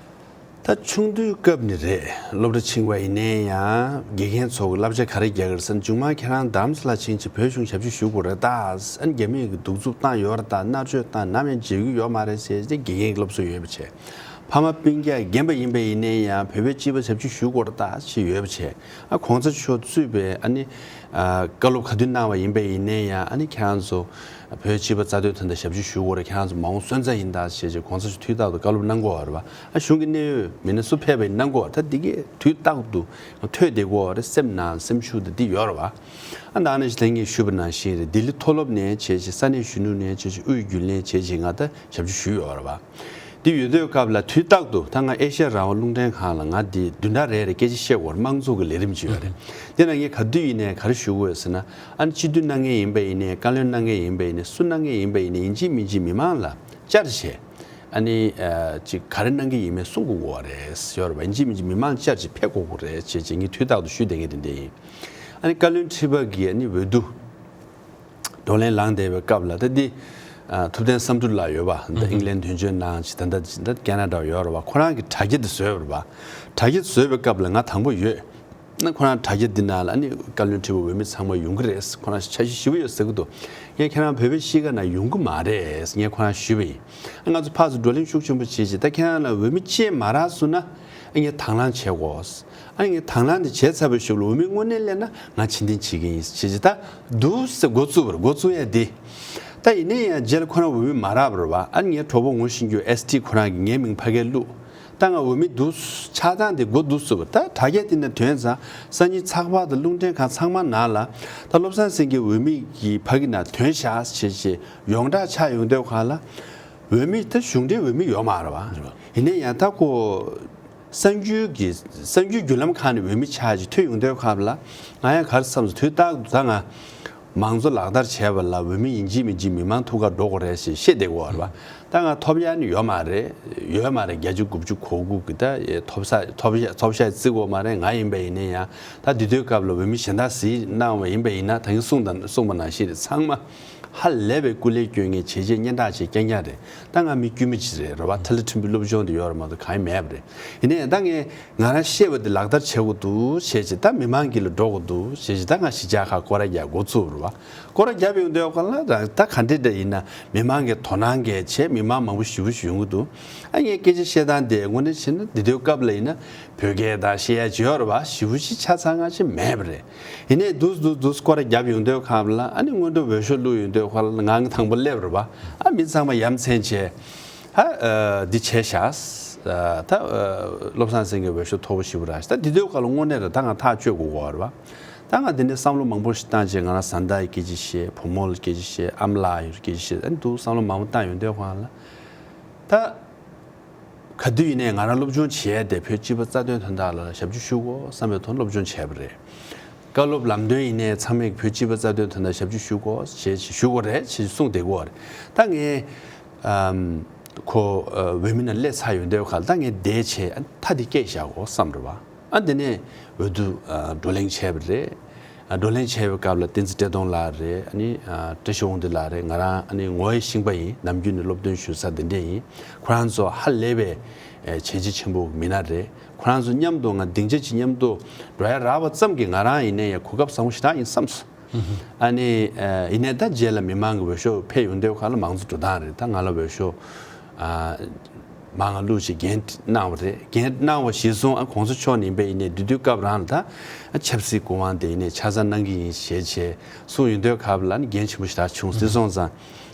ད་ཆུང་དུས་སྐབས་ནས་རེད། སློབ་གྲྭ་ཕྱིན་པ་ཡིན་ནའི་ཡང་དགེ་རྒན་ཚོ་གི་བསླབ་བྱ་ག་རེ་རྒྱག་གི་རེད་ཟེར་ན། མཇུག་མ་ཁྱེད་རང་རྡ་རམ་ས་ལ་ཕྱིན་ཆེད་བོད་གཞུང་ཞབས་ཕྱི་ཞུ་དགོས་རེད་ད། ཨ་ནི་རྒྱ་མིས་གི་གདུག་རྩུབ་བཏང་ཡོད་རེད་ད། མནར་གཅོད་བཏང་ནམ་ཡང་བརྗེད་རྒྱུ་ཡོད་མ་རེད་ཟེར་ཏེ་དགེ་རྒན་གི་སློབ་གསོ་ཡོད་པ་བྱས། ཕ་མ་སྤུན་ཀྱག་རྒན་པ་ཡིན་པ་ཡིན་ནའི་ཡང་བོད་པའི་སྤྱི་པ་ཞབས་ཕྱི་ཞུ་དགོས་རེད་ད་ཞེས་ཡོད་པ་བྱས། ཨ་གོང་ས་མཆོག་གཙོས་པའི་ཨ་ནི་ཨ་བཀའ་སློབ་ག་དུས་གནང་བ་ཡིན་པ་ཡིན་ནའི་ཡང་། ཨ་ནི་ཁྱེད་རང་ཚོ་བོད་སྤྱི་པ་རྩ་དོན་དོན་དག་ཞབས་ཕྱི་ཞུ་དགོས་རེད། ཁྱེད་རང་ཚོ་མ་འོངས་སོན་རྩ་ཡིན་ད་ཞེས་བྱས་གོང་ས་མཆོག་དུས་རྟག་ཏུ་བཀའ་སློབ་གནང་གི་ཡོད་རེད་བ། ཨ་གཞུང་གི་གནད་ཡོད་མི་སྣ་སུ་ཕེབས་པ་ཡིན་གནང་གི་ཡོད་རེད། ད་འདི་གས་དུས་རྟག་ཏུ་ཐོས་བསྡད་ཀྱི་ཡོད་རེད། སེམས་ནང་སེམས་ཤུགས་དེ་འདི་ཡོད་རེད་བ། ཨ་ད་ནས་ལྷན་རྒྱས་ཞུས་པ་ནང་བཞིན་རེད། ལྡི་ལི་མཐོ་སློབ་ནས་བྱས་བྱས། ས་གནས་གཞོན་ནུ་ནས་བྱས་བྱས། དབུས་རྒྱུན་ལས་བྱས་བྱས་ང་ད་ཞབས་ཕྱི་ཞུས་ཡོད་རེད་བ། དེ་ཡོད་དུས་སྐབས་ལ་དུས་རྟག་ཏུ་ད་ང་ཨེ་ཤ་ཡ་རང་དབང་རླུང་འཕྲིན་ཁང་ལ་ང་དེ་བདུན་ཕྲག་རེ་རེ་སྐད་ཆ་བཤད་དགོས་རེད། དམངས་གཙོ་གི་ལས་རིམ་ཅིག་ཡོད་རེད། དེ་ན་ངས་ག་དུས་ཡིན་ནའི་ག་རེ་ཞུ་དགོས་ཟེར་ན། ཨ་ནི་སྤྱི་འཐུས་གནང་མཁན་ཡིན་པ་ཡིན་ནའི། བཀའ་བློན་གནང་མཁན་ཡིན་པ་ཡིན་ནའི། སུ་གནང་མཁན་ཡིན་པ་ཡིན་ནའི་ཡིན་གཅིག་མིན་གཅིག་མི་མང་ལ་བཅར་བྱས། ཨ་ནི་ཨ་ཅིག་ག་རེ་གནང་གི་ཡིན་མིན་གསུང་དགོས་ཀྱི་ཡོད་རེད་ཟེར་ཡོད་རེད་བ། ཡིན་གཅིག་མིན་གཅིག་མི་མང་བཅར་ཅིག་ཕེབས་དགོས་ཀྱི་རེད་ཅེས་ཅེས་ངས་དུས་རྟག་ཏུ་ཞུས་བསྡད་མཁན་དེ་འདྲ་ཡིན། ཨ་ནི་བཀའ་བློན་ཁྲི་པ་གིས་ཨ་ནི་འོས་བསྡུ་བགྲོ་གླེང་ལངས་བསྡད་པའི་སྐབས་ལ། ད་འདི་ཨ་ཐུབ་བསྟན་བསམ་གྲུབ་ལགས་ཡོད་པ། ད་ཨིང་ལན་དོན་གཅོད་གནང་ཅིག་ད་ལྟ་ད་ཀེ་ན་ཌ་ཡོད་རེད་བ། ཁོ་རང་གི་དྲ་རྒྱ་དེ་བཟོས་པ་རེད་བ། དྲ་རྒྱ་བཟོས་པའི་སྐབས་ལ་ང་དང་པོ་ཡོད། ན་ཁོ་རང་དྲ་རྒྱ་འདི་ནང་ལ་ཨ་ནི་བཀའ་བློན་ཁྲི་པ་འོས་མི་ཚང་མ་ཡོང་གི་རེད། ཁོ་རང་འཆར་གཞི་ཞེ་པོ་ཡོད་ཟེར་གི་འདུག། ཡང་ཁྱེད་རང་བོད་པའི་གཤིས་ཀ་ནང་ཡོང་གི་མ་རེད་ངས་ཁོ་རང་ཞུས་པ་ཡིན། ང་ཚོ་ཕར་ཚུར་བགྲོ་གླེང་ཤུགས་ཆེན་པོ་བྱེད་ཅིག་ད་ཁྱེད་རང་ལ་འོས་མི་བཅས་མ་རག་སོང་ན་ཨ་ངས་དང་བླངས་བྱེད་དགོས། ཨ་ངས་དང་བླངས་དེ་བྱས་ཚར་བའི་གཞུག་ལ་འོས་མི་དངོས་གནས་སླེབས་ན་ང་ཕྱིར་འཐེན་བྱེད་ཀྱི་ཡིན་བྱེད་ཅིག་ད་འདུག་ཟེར་འགོ་བཙུགས་པ་རེད། འགོ་བཙུགས་ཡ་དེ། ད་ཡིན་ནའི་ཡང་རྗེས་ལ་ཁོ་རང་འོས་མི་མ་རག་པ་རེད་བ། ཨ་ངའི་གྲོགས་པོ་ངོ་ཤེས་རྒྱུ་ཨེས་ཊི་ཁོ་རང་གིས་ངའི་མིང་ཕ་གིར་བླུགས། ད་ང་འོས་མི་འདུག་ཆགས་སྟངས་དེ་འགོ་འདུག་ཟེར་བ། ད་དྲ་རྒྱ་དེ་ནས་ཐོན་ཙང་སང་ཉིན་ཚགས་པར་དང་རླུང་འཕྲིན་ཁང་ཚང་མ་ནང་ལ་ད་བློ་བཟང་སེང་གེ་འོས་མི་གི་ཕ་གི་ནང་ཐོན་ཤག་ཅེས་ཅེས་ཡོངས་གྲགས་ཆགས་ཡོང་དུས་སྒང་ལ། འོས་མི་ད་གཞུང་འབྲེལ་འོས་མི་ཡོད་མ་རེད་བ། ཡིན་ནའི་ཡང་ད་ཁོ་གསར་འགྱུར་གྱི་གསར་འགྱུར་བརྒྱུད་ལམ་ཁག་ནས་འོས་མི་ཆགས་ཅིག་ཐོན་ཡོང་དུས་སྒང་ལ། ང་ཡང་ག་རེ་བསམ་སོང་། དུས་རྟག་ཏུ་ད་ང་མང་གཙོ་ལག་བསྟར་བྱས་པ་ལ་འོས་མི་ཡིན་གཅིག་མིན་གཅིག་མི་མང་ཐུགས་ཁར་འགྲོ་དགོས་རེད་ཞེས་བཤད་བསྡད་ཀྱི་ཡོད་རེད་བ། ད་ང་ཐོབ་ཡ་ནི་ཡོད་མ་རེད། ཡོད་མ་རེད། བརྒྱ་ཆ་དགུ་བཅུ་གོ་དགུ་གི་ད་ཐོབ་ས་ཐོབ་ཡ་ཐོབ་ཤག་བརྩི་དགོས་མ་རེད། ང་ཡིན་པ་ཡིན་ནའི་ཡང་ད་དེ་དུས་སྐབས་ལ་འོས་མི་གཞན་དག་གཟིགས་གནང་བ་ཡིན་པ་ཡིན་ན། ད་གིན་གསུངས་དང་གསུངས་པ་ནང་བཞིན་རེད། ཚང་མ་ཧ་ལས་པའི་སྐུ་ལས་སྐྱོན་མཁན་བྱས་རྗེས་སྙན་གྲགས་བྱས་རྐྱང་རྐྱང་རེད། ད་ང་མི་དཀྱུས་མ་ཅིག་རེད་རེད་བ། ཐ་ལི་ཕྲན་བུའི་སློབ་སྦྱོང་དེ་ཡོད་རེད་མ་གཏོགས་གང་ཡང་མེད་པ་རེད། ཡིན་ནའི་ད་ངས་ང་རང་བཤད་པ་དེ་ལག་བསྟར་བྱེད་དགོས་འདུག་བྱས་རྗེས། ད་མི་མང་གི་ལ་འགྲོ་དགོས་འདུག་བྱས་རྗེས། ད་ང་གཞིས་ཆགས་ཁག་སྐོར་ར་རྒྱག་འགོ་ཚུགས་རེད་བ། སྐོར་ར་རྒྱབ་ཡོང་དུས་སྒང་ལ་ད་ག་འདྲ་འདྲ་ཡིན་ན་མི་མང་གི་དོ་སྣང་གལ་ཆེ། མི་མང་མང་པོ་ཞེ་པོ་ཞིག་ཡོང་གི་འདུག། ཨ་ངས་སྐད་ཆ་བཤད་སྟངས་དེ་དངོས་གནས་བྱས་ན་འདི་དུས་སྐབས་ལ་ཡིན་ན་བོད་སྐད་ད་བཤད་ཡ་ཅིག་ཡོད་རེད་བ། ཞེ་པོ་ཅིག་ཆ་ཚང་ང་ཅིག་མེད་པ་རེད། ཡིན་ནའི་འདུག་འདུག་འདུག་སྐོར་ར་རྒྱབ་ཡོང་དུས་སྒང་ལ། ཨ་ནི་སྔོན་འགྲོ་འོས་ཤོག་བླུགས་ཡོང་དུས་སྒང་ལ་ང་དང་པོ་སླེབས་རེད་བ། ཨ་མི་ཚང་མ་ཡ་མཚན་བྱས། ཧ་ཨ་འདི་བྱས་ཤག། ཨ་ད་ཨ་བློ་བཟང་སེང་གེ་འོས་ཤོག་མཐོ་པོ་ཞེ་པོ་རག་ཤག། ད་འདི་དུས་སྒང་ལ་དངོས་གནས་རེད། ད་ང་ཐག་གཅོད་དགོས་ཀྱི་ཡོད་རེད་བ། ད་ང་འདི་ནས་བསམ་བློ་མང་པོ་ཞིག་བཏང་བྱས། ང་རང་བཟའ་ཟླ་ཡི་སྐད་ཆ་བཤད། བུ་མོ་ལ་སྐད་ཆ་བཤད། ཨ་མ་ལགས་ཡོད་སྐད་ཆ་བཤད། ཨ་ནི་འདུག་བསམ་བློ་མང་པོ་བཏང་ཡོང་དུས་སྒང་ལ། ད་ ག་དུས་ཡིན་ནའི་ང་རང་སློབ་སྦྱོང་བྱེད་ཡས་དེ་བོད་སྤྱི་པ་རྩ་དོན་དོན་དག་ལ་ཞབས་ཕྱི་ཞུ་དགོས་བསམ་པའི་ཐོག་སློབ་སྦྱོང་བྱས་པ་རེད། བཀའ་སློབ་ལམ་སྟོན་ཡིན་ནའི་ཚང་མས་བོད་སྤྱི་པ་རྩ་དོན་དོན་དག་ཞབས་ཕྱི་ཞུ་དགོས་ཞེས་ཞུ་དགོས་རེད་ཅེས་གསུངས་བསྡད་ཀྱི་ཡོད་རེད། ད་ངས་ཨམ་ཁོ་ཨ་འོས་མི་ནང་སླེབས་ཚར་ཡོང་དུས་ཁ་ལ་ད་ངས་འདས་བྱས་ཨ་མཐའ་དེ་བསྐྱལ་བཞག་དགོས་བསམ་རེད་བ། ཨ་དེ་ནས་འོས་བསྡུ་ཨ་བགྲོ་གླེང་བྱས་པ་རེད། ཨ་བགྲོ་གླེང་བྱས་པའི་སྐབས་ལ་བསྟན་འཛིན་བཀྲས་མཐོང་ལགས་རེད། ཨ་ནི་ཨ་བཀྲ་ཤིས་དབང་འདུས་ལགས་རེད། ང་རང་ཨ་ནི་ངོ་ཡི་ཤིང་པ་ཡིན། ནམ་རྒྱུན་ནས་སློབ་སྟོན་ཞུ་ས་འདི་འདྲས་ཡིན། ཁོ་རང་ཚོ་ཧ་ལས་པའི་ཨེ་བྱས་རྗེས་ཆེན་པོ་མི་སྣ་རེད། ཁོ་རང་ཚོ་མཉམ་དུ་ང་སྡིངས་ཆ་གཅིག་མཉམ་དུ་འགྲོ་ཡ་རག་པ་ཙམ་གྱིས་ང་རང་ཡིན་ནའི་ཡང་གོ་སྐབས་བཟང་པོ་ཞེ་དྲག་ཡིན་བསམ་སོང་། ཨ་ནི་ཨེ་ཡིན་ནའི་ད་རྗེས་ལ་མི་མང་གི་འོས་ཤོག་ཕེབས་ཡོང་དུས་ཁ་ལ་མང་གཙོ་འགྲོ་སྟངས་རེད། ད་ང་ལ་འོས་ཤོག་ཨ་མང་ང་བླུགས་ཤིག་འགན་གནང་བ་རེད། འགན་གནང་བ་གཞིར་བཟུང་ཨ་གོང་ས་མཆོག་ནས་ཡིན་པ་ཡིན་ནའི་དེ་དུས་སྐབས་རང་ལ་ད་ཆབ་སྲིད་སྐུ་དབང་དེ་ཡིན་ནའི་ཆ་ཚང་གནང་གི་ཡིན་ཞེས་བྱས་གསུངས་ཡོང་དུས་སྐབས་ལ་ནི་འགན་ཆེན་པོ་ཞེ་དྲག་བྱུང་། དེ་སོང་ཙང་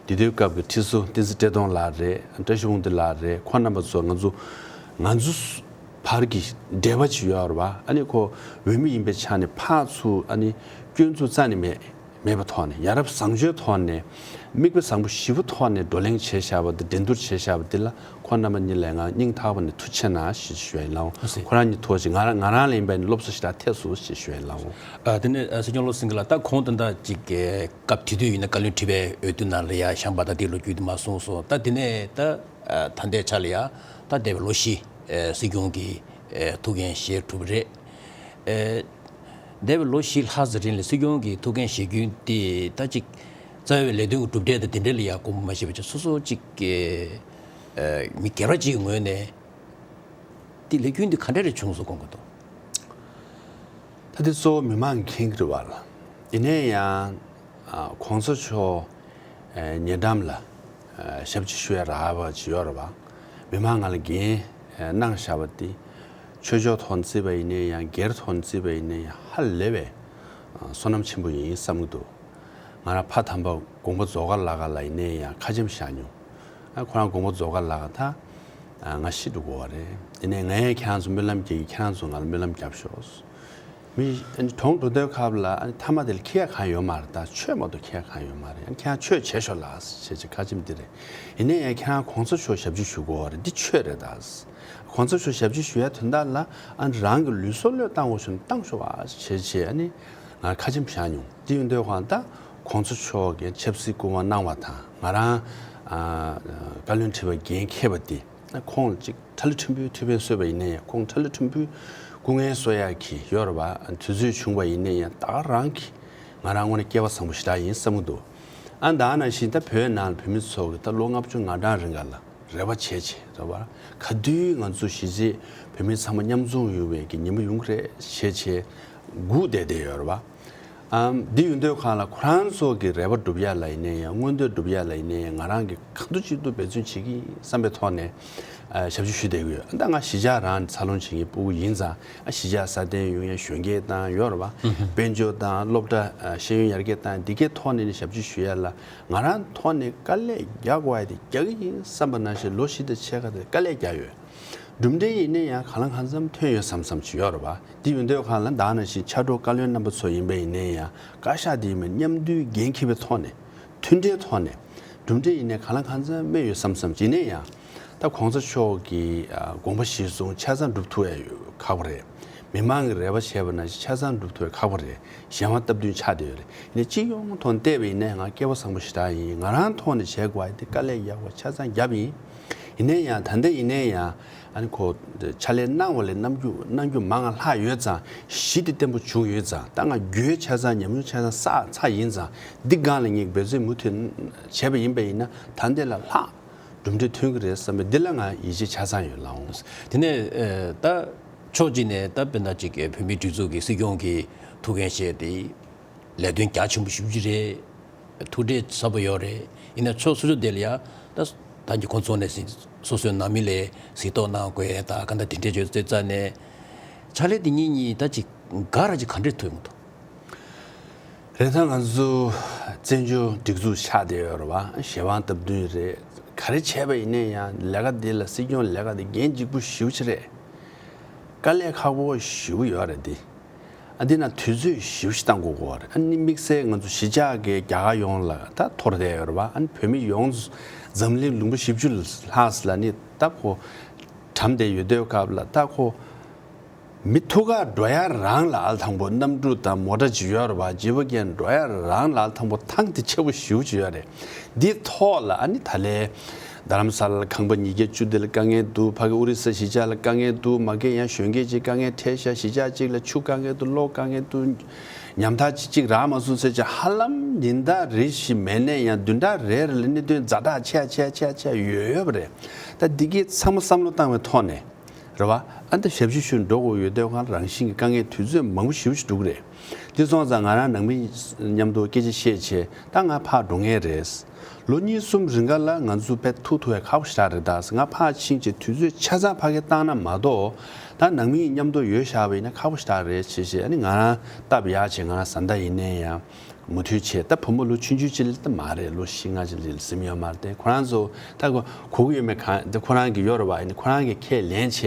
དེ་དུས་སྐབས་ཀྱི་ཁྲི་ཟུར་བསྟན་འཛིན་བཀྲས་མཐོང་ལགས་རེད། བཀྲ་ཤིས་དབང་འདུས་ལགས་རེད། ཁོང་རྣམ་པ་ཚོ་ང་ཚོ་ང་ཚོ་བར་གྱི་འབྲེལ་བ་ཅིག་ཡོད་རེད་བ། ཨ་ནི་ཁོ་འོས་མི་ཡིན་པའི་ཆ་ནས་ཕར་ཚུར་ཨ་ནི་སྐྱོན་འཛུགས་རྩ་ནས་མེད། མེད་པའི་ཐོག་ནས་ཡ་རབས་བཟང་སྤྱོད་ཐོག་ནས་མིག་དཔེ་བཟང་པོ་ཞེ་པོ་ཐོག་ནས་བགྲོ་གླེང་བྱས་བཞག་པ་འདི། འགྲན་བསྡུར་བྱས་བཞག་པ་འདི་ལ་ཁོང་རྣམ་པ་གཉིས་ལ་ང་སྙིང་ཐག་པ་ནས་ཐུགས་རྗེ་ཆེ་གནང་ཞེས་ཞུ་ཡ་ཡིན་ལགས། ཨ་ཙི། ཁོ་རང་གཉིས་ཐུགས་རྗེ། ང་རང་ང་རང་ལ་ཡིན་པ་ནི་སློབ་གསོ་ཞེ་དྲག་ཐེབས་སོང་ཞེས་ཞུ་ཡ་ཡིན་ལགས། ཨ་དེ་ནས་ཨ་སྲིད་སྐྱོང་བློ་སེང་གི་ལགས། ད་ཁོང་ད་ལྟ་ཅིག་གི་སྐབས་དེ་དུས་ཡིན་ན་བཀའ་བློན་ཁྲི་པའི་འོས་བསྡུ་ནང་ལ་ཡ་བཞེངས་པ་དང་དེ་ལོ་རྒྱུས་དེ་མར་གསུངས་སོང་། ད་དེ་ནས་ད་ཨ་ད་ལྟའི་ཆ་ལ་ཡ་ད་འདས་པའི་ལོ་བཞི་ཨ་སྲིད་སྐྱོང་གི་ཨ་ཐུགས་འགན་བཞེས་གྲུབ་པ་རེད། ཨེ། འདས་པའི་ལོ་བཞི་ལྷག་ཙམ་རིང་ལ་སྲིད་སྐྱོང་གི་ཐུགས་འགན་བཞེས་རྒྱུན་དེ་ད་ཅིག་རྩ་བའི་ལས་དོན་གྱི་གྲུབ་འབྲས་དང་དེ་འདྲ་ལ་ཡང་དགོངས་པ་མ་བཞེས་པ་བྱས། སོ་སོ་ཅིག་གི་ཨེ་མི་སྒེར་བ་ཅིག་གི་ངོས་ནས་དེ་ལས་རྒྱུན་དེ་ག་འདྲ་རེ་བྱུང་སོང་དགོངས་ཀྱི་འདུག་ད་དེ་གཙོ་བོ་མི་མང་གིས་མཁྱེན་གྱི་རེད་བ་ལ། ཡིན་ནའི་ཡང་ཨ་གོང་ས་མཆོག་ཨ་ཉེ་འགྲམ་ལ་ཨ་ཞབས་ཕྱི་ཞུ་ཡ་རག་པ་ཅིག་ཡོད་རེད་བ། མི་མང་ང་ལ་འགན་ཨ་གནང་བཞག་པ་དེ་ཆོས་ཕྱོགས་ཐོག་ནས་བརྩིས་པ་ཡིན་ནའི་ཡང་། སྒེར་ཐོག་ནས་བརྩིས་པ་ཡིན་ནའི་ཡང་། ཧ་ལས་པའི་ཨ་བསོད་ནམས་ཆེན་པོ་ཡིན་བསམ་གྱི་འདུག་ང་རང་ཕ་དམ་པ་དགོངས་པ་རྫོགས་དཀར་ལགས་ཀ་ལ་ཡིན་ནའི་ཡང་ཁ་ཆེམས་བཞག་མྱོང་། ཨ་ཁོ་རང་དགོངས་པ་རྫོགས་དཀར་ལགས་ཀ་ད་ཨ་ང་ཤི་འགྲོ་གི་ཡོད་རེད། ཡིན་ནའི་ང་ཡང་ཁྱེད་རང་ཚོ་སྨོན་ལམ་རྒྱག་གི། ཁྱེད་རང་ཚོ་ང་ལ་སྨོན་ལམ་རྒྱབ་ཤོག་མི་ཨ་ནི་གྲོངས་འགྲོ་དུས་སྐབས་ལ་ཨ་ནི་མཐའ་མ་དེ་ལ་ཁྱེད་ཡ་གང་ཡོད་མ་རེད། ད་ཆོས་མ་གཏོགས་ཁྱེད་ཡ་གང་ཡོད་མ་རེད། ཨ་ནི་ཁྱེད་རང་ཆོས་བྱེད་ཤོག་ལགས་ཞེས་བྱས་ཁ་ཆེམས་འདི་རེད། ཡིན་ནའི་ཡང་ཁྱེད་རང་གོང་ས་མཆོག་ཞབས་ཕྱི་ཞུ་དགོས་རེད། འདི་ཆོས་རེད་ད། གོང་ས་མཆོག་ཞབས་ཕྱི་ཞུ་ཡ་དོན་དག་ལ་ཨ་ནི་རང་གི་ལུས་སྲོག་བློས་བཏང་དགོས་བྱུང་ན་བཏང་ཤོག་ཨ་ཞེས་བྱས་ཨ་ནི་ང་ཁ་ཆེམས་བཞག་མྱོང་། འདི་ཡིན་དུས་གང་ད་གོང་ས་མཆོག་གིས་ཆབ་སྲིད་སྐུ་དབང་གནང་བ་དང་། ང་རང་ཨ་བཀའ་བློན་ཁྲི་པ་འགན་འཁྱེར་བ་འདི་ཁོང་ལ་ཅིག་ཁྲ་ལི་ཁྲིམས་དཔོན་ཐུགས་ཕན་གསོས་པ་ཡིན་ནའི་ཡང་། ཁོང་ཁྲ་ལི་ཁྲིམས་དཔོན་སྐུ་ངལ་གསོ་ཡག་གི་ཡོད་རེད་བ། དུས་ཚོད་བྱུང་བ་ཡིན་ནའི་ཡང་། ད་ག་རང་གིས་ང་རང་ངོས་ནས་སྐལ་བ་བཟང་པོ་ཞེ་དྲག་ཡིན་བསམ་གྱི་འདུག་ཨ་ད་ནང་བཞིན་ད་བོད་ནང་ལ་བོད་མི་ཚོ་གིས་ད་ལོ་ལྔ་བཅུ་ང་གྲངས་རིང་ག་ལ་རེ་བ་བྱས་བྱས་རེད་བ། ག་དུས་ང་ཚོ་གཞིས་བྱེས་བོད་མི་ཚང་མ་མཉམ་འཛོམས་ཡོང་བའི་གི་ཉིན་མོ་ཡོང་གི་རེད་ཞེས་བྱས་སྒུག་བསྡད་བསྡད་ཡོད་རེད་བ། ཨམ། འདི་ཡོང་དུས་གང་ལ་ཁོ་རང་ཚོ་གི་རེ་བ་སྒྲུབ་ཡ་ལ་ཡིན་ནའི་ཡང་། མངོན་འདོད་སྒྲུབ་ཡ་ལ་ཡིན་ནའི་ཡང་། ང་རང་གིས་གང་ཐུབ་ཅི་ཐུབ་འབད་བརྩོན་བྱེད་ཀྱི་ཡིན་བསམ་པའི་ཐོག་ནས་ཨ་ཞབས་ཕྱི་ཞུ་བསྡད་ཀྱི་ཡོད། ད་ང་གཞིས་ཆགས་རང་འཚར་ལོངས་བྱེད་མཁན་སྤུ་གུ་ཡིན་ཙང་། ཨ་གཞིས་ཆགས་སྲ་བརྟན་ཡོང་ཡ་གཞོན་སྐྱེས་དང་ཡོད་རེད་བ། ཨུ་ཧུ། དཔལ་འབྱོར་དང་སློབ་གྲྭ་ཨ་ཤེས་ཡོན་ཡར་རྒྱས་བཏང་། འདི་གའི་ཐོག་ནས་ནི་ཞབས་ཕྱི་ཞུ་ཡ་ལ་ང་རང་ཐོག་ནས་དཀའ་ལས་རྒྱག་དགོས་ཡ་དེ་རྒྱག་གི་ཡིན་བསམ་པ་ནང་བཞིན་ལོ་བཞི་དང་ཕྱེད་ཀ་དེ་དཀའ་ལས་རྒྱག་ཡོད། གྲུབ་འབྲས་ཡིན་ནའི་ཡང་གང་ལ་གང་འཚམ་ཐོན་ཡོད་བསམ་བསམ་ཅིག་ཡོད་རེད་བ། དེ་ཡིན་དུས་གང་ལ་ད་ནང་བཞིན་ཕྱག་རོགས་བཀའ་བློན་རྣམ་པ་ཚོ་ཡིན་པ་ཡིན་ནའི་ཡང་། བཀའ་ཤག་དེ་ཡིན་པ་མཉམ་འདུས་འགན་འཁྱེར་བའི་ཐོག་ནས། མཐུན་སྒྲིལ་ཐོག་ནས་གྲུབ་འབྲས་ཡིན་ནའི་གང་ལ་གང་འཚམ་སྨིན་ཡོད་བསམ་བསམ་ཅིག་ཡིན་ནའི་ཡང་། ད་གོང་ས་མཆོག་གི་ཨ་དགོངས་པ་གཞིར་བཟུང་ཆ་ཚང་སྒྲུབ་ཐུབ་ཡ་ཡོད་ཁག་པོ་རེད། མི་མང་གི་རེ་བ་བྱས་པ་ནང་བཞིན་ཆ་ཚང་སྒྲུབ་ཐུབ་ཡ་ཁག་པོ་རེད། གཞན་དབང་སྟབས་བསྟུན་ཆགས་བསྡད་ཡོད་རེད། ཡིན་ནའི་སྤྱི་ཡོངས་ཐོག་བལྟས་པ་ཡིན་ནའི་ང་སྐལ་བ་བཟང་པོ་ཞེ་དྲག་ཡིན། ང་རང་ཐོག་ནས་བྱེད་དགོས་ཡ་དེ་དཀའ་ལས་ཡག་པོ་ཆ་ཚང་བརྒྱབ་ཡིན། ཡིན་ནའི་ཡང་ད་ལྟ་ཡིན་ནའི་ཡང་། ཨ་ནི་ཁོ་ཕྱག་ལས་གནང་བ་ལས་རྣམ་འགྱུར་གནང་རྒྱུ་མང་ང་ལྷག་ཡོད་ཙང་། གཞི་དེ་བརྟན་པོ་བྱུང་ཡོད་ཙང་། ད་ང་རྒྱུའི་ཆ་ཚང་ཉམས་མྱོང་ཆ་ཚང་བསགས་ཚར་ཡིན་ཙང་། འདི་སྒང་ལ་ངས་འབད་བརྩོན་མུ་མཐུད་བྱས་པ་ཡིན་པ་ཡིན་ན། ད་འདི་ལས་ལྷག་གྲུབ་འབྲས་ཐོན་གྱི་རེད་བསམ་པའི་འདི་ལ་ང་ཡིད་ཆེས་ཆ་ཚང་ཡོད་ལགས་འོང་། དེ་ནས་ཨེ་ད་ཕྱོགས་གཅིག་ནས་ད་དཔེར་ན་ཅིག་བོད་མིའི་སྒྲིག་འཛུགས་ཀྱི་སྲིད་སྐྱོང་གི་ཐུགས་འགན་བཞེས་ཏེ། ལས་དོན་རྒྱ་ཆེན་པོ་ཞེ་པོ་ཅིག་རེད། ཐུགས་ཁྲལ་ཚ་པོ་ཡོད་རེད། ཡིན་ནའི་ཕྱོགས་སོ་སོ་དེ་ལ་ཡ་ད་ད་གིན་ཁོང་ཚོ་ནས་ཟིན། སོ་སོའི་ནང་མི་ལ་གཟིགས་རྟོག་གནང་དགོས་ཡ་ད་ག་འདྲ་དེ་འདྲས་བྱས་ཙང་ནས། ཕྱག་ལས་དེ་གཉིས་གཉིས་ད་ཅིག་འགའ་རེ་ཅིག་ག་འདྲས་ཐུག་ཡོང་གི་འདུག་རེད། ད་ང་ཚོ་བཙན་བྱོལ་སྒྲིག་འཛུགས་ཆགས་བསྡད་ཡོད་རེད་བ། གཞན་དབང་སྟབས་བསྟུན་རེད། ག་རེ་བྱས་པ་ཡིན་ནའི་ཡང་ལས་ཀ་འདི་ལ། སྲིད་སྐྱོང་ལས་ཀ་འདི་འགན་ལྗིད་པོ་ཞེ་པོ་ཅིག་རེད། དཀའ་ལས་ཁག་པོ་ཞེ་པོ་ཡོད་རེད་འདི། ཨ་འདི་ན་དུས་ཚོད་ཞེ་པོ་ཞིག་བཏང་དགོས་ཀྱི་ཡོད་རེད། ཨ་ནི་དམིགས་བསལ་ང་ཚོ་གཞིས་ཆགས་ཀྱི་རྒྱ་གར་ཡོངས་ལ་ད་འཐོར་བསྡད་ཡོད་རེད་བ། ཨ་ནི་བོད་མི་ཡོངས་འཛམ་གླིང་ལུང་པ་བཞི་བཅུ་ལྷག་ལ་ནི་ད་ཁོ་དྲག་ བསྡད་ཡོད་དུས་སྐབས་ལ་ད་ཁོ། མི་ཐུག་ག་འགྲོ་ཡ་རང་ལ་ཨ་ལ་དང་པོ་གནམ་གྲུ་དང་མོ་ཊ་ཅིག་ཡོད་རེད་བ། བརྗེ་པོ་རྒྱག་འགྲོ་ཡ་རང་ལ་ཨ་ལ་དང་པོ་ཐང་དེ་ཆེ་པོ་ཞེ་པོ་ཅིག་ཡོད་རེད། འདི་ཐོག་ལ་ཨ་ནི་ད་ལས་རྡ་རམ་ས་ལ་ཁང་པ་ཉིས་བརྒྱ་བཅུ་དེ་ལ་དཀའ་ངལ་འདུག་ཕ་གི་ཨོ་རི་ས་གཞིས་ཆགས་ལ་དཀའ་ངལ་འདུག་མ་གི་ཡང་གཞོན་སྐྱེས་ཅིག་དཀའ་ངལ་འཕྲད་ཤག་གཞིས་ཆགས་ཅིག་ལ་ཆུ་དཀའ་ངལ་འདུག་གློག་དཀའ་ངལ་འདུག་ཉམ་ཐག་ཅིག་ཅིག་རག་མ་སོང་ཟེར་ཅིག་ཧ་ལམ་ཉིན་ལྟར་རེ་བཞིན་མེད་ནས་ཡང་བདུན་ཕྲག་རེ་རེ་ལ་གནད་དོན་ཛ་དྲག་ཆེ་ཆེ་ཆེ་ཆེ་ཡོད་ཡོད་པ་རེད། ད་འདི་གའི་ཚང་མ་བསམ་བློ་བཏང་བའི་ཐོག་ནས། རེད་བ། ཨ་ནི་ད་ཞབས་ཕྱི་ཞུ་འགྲོ་དགོས་ཡོད་དུས་ཁོང་རང་བཞིན་གྱི་དཀའ་ངལ་དུས་ཚོད་མང་པོ་ཞེ་པོ་ཞིག་འགྲོ་གི་རེད། དེ་སོང་ཙང་ང་རང་ནང་མི་མཉམ་དུ་སྐད་ཆ་བཤད་བྱས་ད་ང་ཕར་འགྲོ་མཁན་རེད། ལོ་གཉིས་གསུམ་རིང་ག་ལ་ང་ཚོ་དཔེ་ཐུག་ཐུག་ཡ་ཁག་པོ་ཞེ་དྲག་རེད། ད་ང་ཕར་ཕྱིན་བྱས་དུས་ཚོད་ཆ་ཚང་ཕ་གིར་བཏང་ན་མ་གཏོགས་ད་ནང་མི་མཉམ་དུ་ཡོད་བཞག་པ་ཡིན་ན་ཁག་པོ་ཞེ་དྲག་རེད་བྱས་བྱས། ཨ་ནི་ང་རང་སྟབས་ཡག་བྱས་ང་རང་བཟའ་ཟླ་ཡིན་ནའི་ཡང་། མུ་མཐུད་བྱས། ད་བུ་མོ་ལོ་ཆུང་ཆུང་ཅིག་ལ་ད་མ་རེད། ལོ་བཞི་ལྔ་ཅིག་ལ་ཟིན་ཡོད་མ་རེད་དེ། ཁོ་རང་ཚོ་ད་གོ་གོ་གི་ཡོད་མེད་གང་དེ་ཁོ་རང་གི་ཡོད་རེད་བ། ཡིན་ཁོ་རང་གི་ཁས་ལེན་བྱས་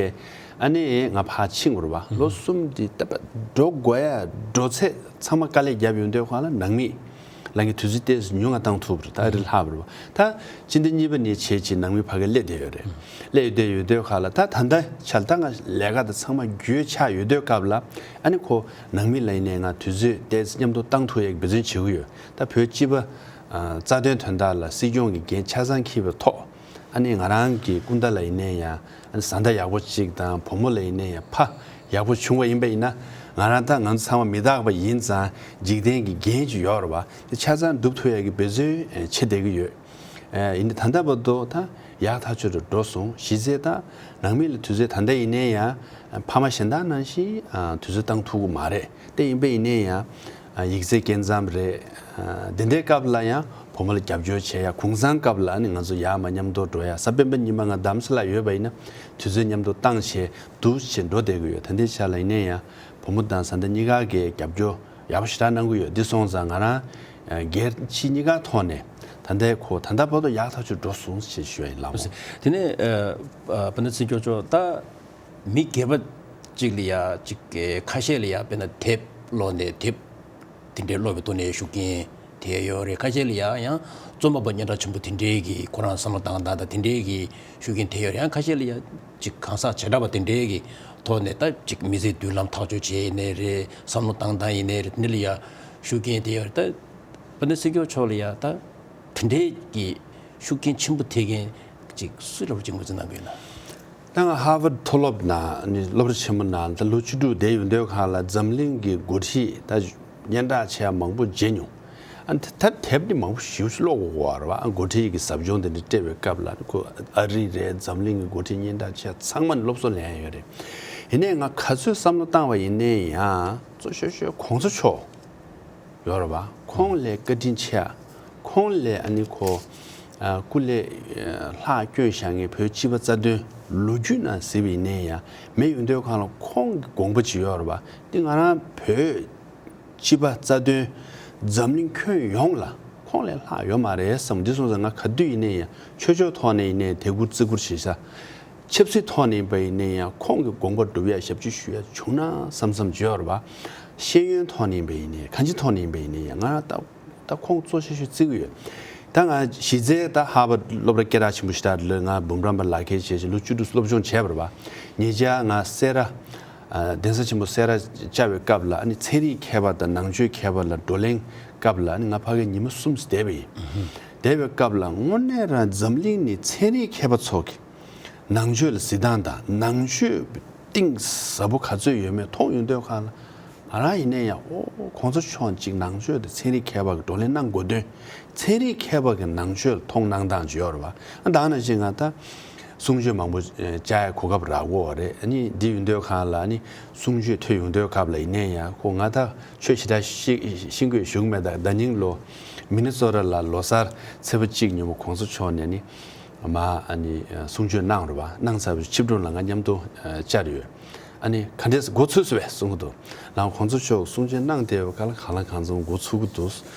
ཨ་ནི་ང་ཕར་ཕྱིན་དགོས་རེད་བ། ལོ་གསུམ་དེ་ད་འགྲོ་དགོས་ཡ་འགྲོ་ཚད་ཚང་མ་དཀའ་ལས་བརྒྱབ་ཡོང་དུས་ཁོ་ལ་ནང་མི་ལ་ངས་དུས་ཚོད་ཏོག་ཙམ་ཉུང་ང་བཏང་ཐུབ་རེད། ད་རི་ལྷག་རེད་བ། ད་སྤྱི་ཟླ་གཉིས་པ་ནས་བྱས་བྱས་ནང་མི་ཕ་གི་སླེབས་བསྡད་ཡོད་རེད། སླེབས་བསྡད་ཡོད་དུས་ཁ་ལ་ད་ད་ལྟ་ཆ་ལ་ད་ང་ལས་ཀ་ད་ཚང་མ་རྒྱུས་ཆགས་ཡོད་དུས་སྐབས་ལ་ཨ་ནི་ཁོ། ནང་མི་ལ་ཡིན་ནའི་ང་དུས་ཚོད་ཏོག་ཙམ་མཉམ་དུ་བཏང་ཐུབ་ཡག་འབད་བརྩོན་བྱེད་ཀྱི་ཡོད། ད་བོད་སྤྱི་པ་ཨ་རྩ་དོན་དོན་དག་ལ་སྲིད་སྐྱོང་གི་འགན་ཆ་ཚང་འཁྱེར་བའི་ཐོག་ཨ་ནི་ང་རང་གི་སྐུ་ཟླ་ལ་ཡིན་ནའི་ཡང་ཨ་ནི་བཟའ་ཟླ་ཡག་པོ་གཅིག་དང་བུ་མོ་ལ་ཡིན་ནའི་ཡང་ཕ་ཡག་པོ་བྱུང་བ་ཡིན་པ་ཡིན་ན་ང་རང་ད་ང་ཚོ་ཚང་མ་མི་རྟག་པ་ཡིན་ཙང་འཇིག་རྟེན་གྱི་འགན་ཅིག་ཡོད་རེད་བ། དེ་ཆ་ཚང་སྒྲུབ་ཐུབ་ཡག་གི་འབད་བརྩོན་བྱེད་བསྡད་ཀྱི་ཡོད། ཨེ་ཡིན་ད་ད་ལྟ་བར་དུ་ད་ཡག་ཐག་ཆོད་དུ་འགྲོ་སོང་། གཞི་རྩའི་ད་ནང་མི་ལ་དུས་ཚོད་ད་ལྟ་ཡིན་ནའི་ཡང་ཕ་མ་གཞན་དག་ནང་བཞིན་ཨ་དུས་ཚོད་བཏང་ཐུབ་ཀྱི་མ་རེད། དེ་ཡིན་པ་ཡིན་ནའི་ཡང་ཨ་ཡིག་ཚད་སྐྱེལ་མཚམས་རེད། ཨ་དེ་འདྲའི་སྐབས་ལ་ཡང་བུ་མོ་ལ་རྒྱབ་སྐྱོར་བྱེད་ཡ། གུང་སེང་སྐབས་ལ་ཨ་ནི་ང་ཚོ་ཡར་མར་མཉམ་དུ་འགྲོ་ཡ། གཟའ་སྤེན་པ་ཉི་མ་ང་རྡ་རམ་ས་ལ་ཡོད་པ་ཡིན་ན་དུས་ཚོད་མཉམ་དུ་བཏང་བྱས་འདུག་བྱས་འགྲོ་བསྡད་ཀྱི་ཡོད། ད་ལྟའི་ཆ་ལ་ཡིན་ནའི་ཡང་བུ་མོ་དང་བཟའ་ཟླ་གཉིས་ཀ་གིས་རྒྱབ་སྐྱོར་ཡག་པོ་ཞེ་དྲག་གནང་གི་ཡོད། འདི་སོང་ཙང་ང་རང་སྒེར་ཕྱི་གཉིས་ཀ་ཐོག་ནས་ད་ལྟའི་ཁོ་ད་ལྟ་བར་དུ་ཡག་ཐག་ཆོད་འགྲོ་སོང་ཞེས་ཞུ་ཡ་ཡིན་ལགས་མོ། དེ་ནས་ཨ་ཨ་དཔལ་ལྡན་སྲིད་སྐྱོང་མཆོག་ད་མི་སྒེར་པ་གཅིག་ལ་ཡ་གཅིག་ཁ་ཤས་ལ་ཡ་དཔེར་ན་དེབ་ཀློག་ནས་དེབ་དེ་འདྲའི་ཀློག་པའི་ཐོག་ནས་ཤུགས་རྐྱེན་ཐེབས་ཡོད་རེད། ཁ་ཤས་ལ་ཡ་ཡང་རྩོམ་པ་པོ་སྙན་གྲགས་ཆེན་པོ་དེ་འདྲའི་གི་ཁོ་རང་བསམ་བློ་བཏང་སྟངས་དང་དེ་འདྲའི་གི་ཤུགས་རྐྱེན་ཐེབས་ཡོད་རེད། ཡང་ཁ་ཤས་ལ་ཡ་གཅིག་གང་ཟག་བྱེ་བྲག་པ་དེ་འདྲའི་གི་ཐོག་ནས་ད་ཅིག་མི་ཚེའི་མདུན་ལམ་ཐག་གཅོད་བྱས་ཡིན་ནའི་རེད། བསམ་བློ་བཏང་སྟངས་ཡིན་ནའི་རེད། དེ་འདྲ་ལ་ཡ་ཤུགས་རྐྱེན་དེ་ཡོད་རེད། ད་དཔལ་ལྡན་སྲིད་སྐྱོང་མཆོག་ལ་ཡ་ད་དེ་འདྲའི་གི་ཤུགས་རྐྱེན་ཆེན་པོ་ཐེབས་མཁན་ཅིག་སུ་ལ་ཅིག་ངོས་འཛིན་གནང་གི་ཡོད་ན། ད་ང་ཧར་ཝརཌ་མཐོ་སློབ་ནང་ནི་སློབ་གྲྭ་ཆེན་མོ་ནང་ད་ལོ་བཅུ་དྲུག་བསྡད་ཡོང་དུས་སྒང་ལ་འཛམ་གླིང་གི་འགོ་ཁྲིད་ད་སྙན་གྲགས་ཆེ་བ་མང་པོ་མཇལ་མྱོང་། ཨ་ནི་ད་དེབ་ནི་མང་པོ་ཞེ་པོ་ཅིག་ཀློག་དགོས་པ་རེད་བ། ཨ་འགོ་ཁྲིད་ཀྱི་ཟབ་སྦྱོང་དེ་འདྲ་སྤྲད་པའི་སྐབས་ལ་ཁོ་ཨ་རི་རེད། འཛམ་གླིང་གི་འགོ་ཁྲིད་སྙན་གྲགས་ཆེ་ཚང་མ་ནས་སློབ་གསོ་ལེན་ཡ་ཡོད་རེད། ཡིན་ནའི་ང་ག་ཚོད་བསམ་བློ་བཏང་བ་ཡིན་ནའི་ཡང་གཙོ་ཤོས་ཤོས་གོང་ས་མཆོག་ཡོད་རེད་བ། ཁོང་ལས་བཀའ་དྲིན་ཆེ་ཡ། ཁོང་ལས་ཨ་ནི་ཁོ་ཨ་སྐུ་ལས་ཨ་ལྷག་བསྐྱོན་བཞག་མཁན་བོད་སྤྱི་པ་རྩ་དོན་ལོ་རྒྱུས་ནང་གཟིགས་པ་ཡིན་ནའི་ཡང་མེད་ཡོང་དུས་སྒང་ལ་ཁོང་གི་དགོངས་པ་ཅིག་ཡོད་རེད་བ། འདི་ང་རང་བོད་སྤྱི་པ་རྩ་དོན་འཛམ་གླིང་ཁྱོན་ཡོངས་ལ་ཁོང་ལས་ལྷག་ཡོད་མ་རེད་བསམ། འདི་སོང་ཙང་ང་ག་དུས་ཡིན་ནའི་ཡང་ཆོས་ཕྱོགས་ཐོག་ནས་ཡིན་ནའི་དད་བཀུར་བརྩི་བཀུར་བྱེད་ས། ཆབ་སྲིད་ཐོག་ནས་ཡིན་པ་ཡིན་ནའི་ཡང་ཁོང་གི་དགོངས་པ་སྒྲུབ་ཡ་ཞབས་ཕྱི་ཞུ་ཡ་བྱུང་ན་བསམ་བསམ་བརྗོད་ཡོད་རེད་བ། ཤེས་ཡོན་ཐོག་ནས་ཡིན་པ་ཡིན་ནའི་གང་ཅི་ཐོག་ནས་ཡིན་པ་ཡིན་ནའི་ཡང་ང་རང་ད་ད་ཁོང་གཙོ་ཆེ་ཤོས་བརྩི་གི་ཡོད། ད་ང་གཞི་རྩའི་ད་ཧར་ཝརཌ་སློབ་གྲྭ་སྐད་གྲགས་ཆེན་པོ་ཞིག་ད་ལོ་ང་འབུམ་རམས་པ་ལག་འཁྱེར་བྱས་བྱས་ལོ་བཅུ་དྲུག་སློབ་སྦྱོང་བྱས་པ་རེད་བ། ཉེ་ཆར་ང་སེ་ར་ཨ་གདན་ས་ཆེན་པོ་སེ་ར་བཅར་བའི་སྐབས་ལ་ཨ་ནི་ཚན་རིག་མཁས་པ་དང་ནང་ཆོས་མཁས་པ་ལ་བགྲོ་གླེང་སྐབས་ལ་ཨ་ནི་ང་ཕ་གིར་ཉི་མ་གསུམ་བསྡད་པ་ཡིན། བསྡད་པའི་སྐབས་ལ་དངོས་གནས་རང་འཛམ་གླིང་ནས་ཚན་རིག་མཁས་པ་ཚོ་གི་ནང་ཆོས་ལ་གཟིགས་སྟངས་དང་ནང་ཆོས་གཏིང་ཟབ་པོ་ག་ཚོད་ཡོད་མེད་མཐོང་ཡོང་དུས་སྒང་ལ་ང་རང་ཡིན་ནའི་ཡང་ཨོ་གོང་ས་མཆོག་ཅིག་ནང་ཆོས་དང་ཚན་རིག་མཁས་པ་གི་བགྲོ་གླེང་གནང་དགོས་དོན་ཚན་རིག་མཁས་པ་གི་ནང་ཆོས་ལ་མཐོང་སྣང་སྟངས་ཅིག་ཡོད་རེད་བ། ཨ་ད་ནང་བཞིན་ང་ད་གསུང་ཆོས་མང་པོ་བཅར་ཡ་གོ་སྐབས་རག་གོ་རེད། ཨ་ནི་འདི་ཡོང་དུས་སྒང་ལ་ཨ་ནི་གསུང་ཆོས་ཐོས་ཡོང་དུས་སྐབས་ལ་ཡིན་ནའི་ཡང་ཁོ་ང་ད་ཆོས་ཞེ་དྲག་ཤེས་ཤེས་ཀྱི་ཡོད་ཞུ་གི་མེད། ད་ཟླ་ཉིན་ལོ་མི་ནི་སོ་ཊ་ལ་ལོ་གསར་ཚེས་པ་གཅིག་ཉིན་མོ་གོང་ས་མཆོག་ནས་ནི། མ་ཨ་ནི་གསུང་ཆོས་གནང་རེད་བ། གནང་ཚར་བའི་ཕྱི་དྲོ་ལ་ང་མཉམ་དུ་བཅར་ཡོད། ཨ་ནི་ག་འདྲས་འགོ་ཚུགས་སོང་བས་གསུང་གི་འདུག་ལགས་གོང་ས་མཆོག་གསུང་ཆོས་གནང་བསྡད་པའི་སྐབས་ལ་གང་ལ་གང་འཚམ་འགོ་ཚུགས་ཀྱི་འདུག་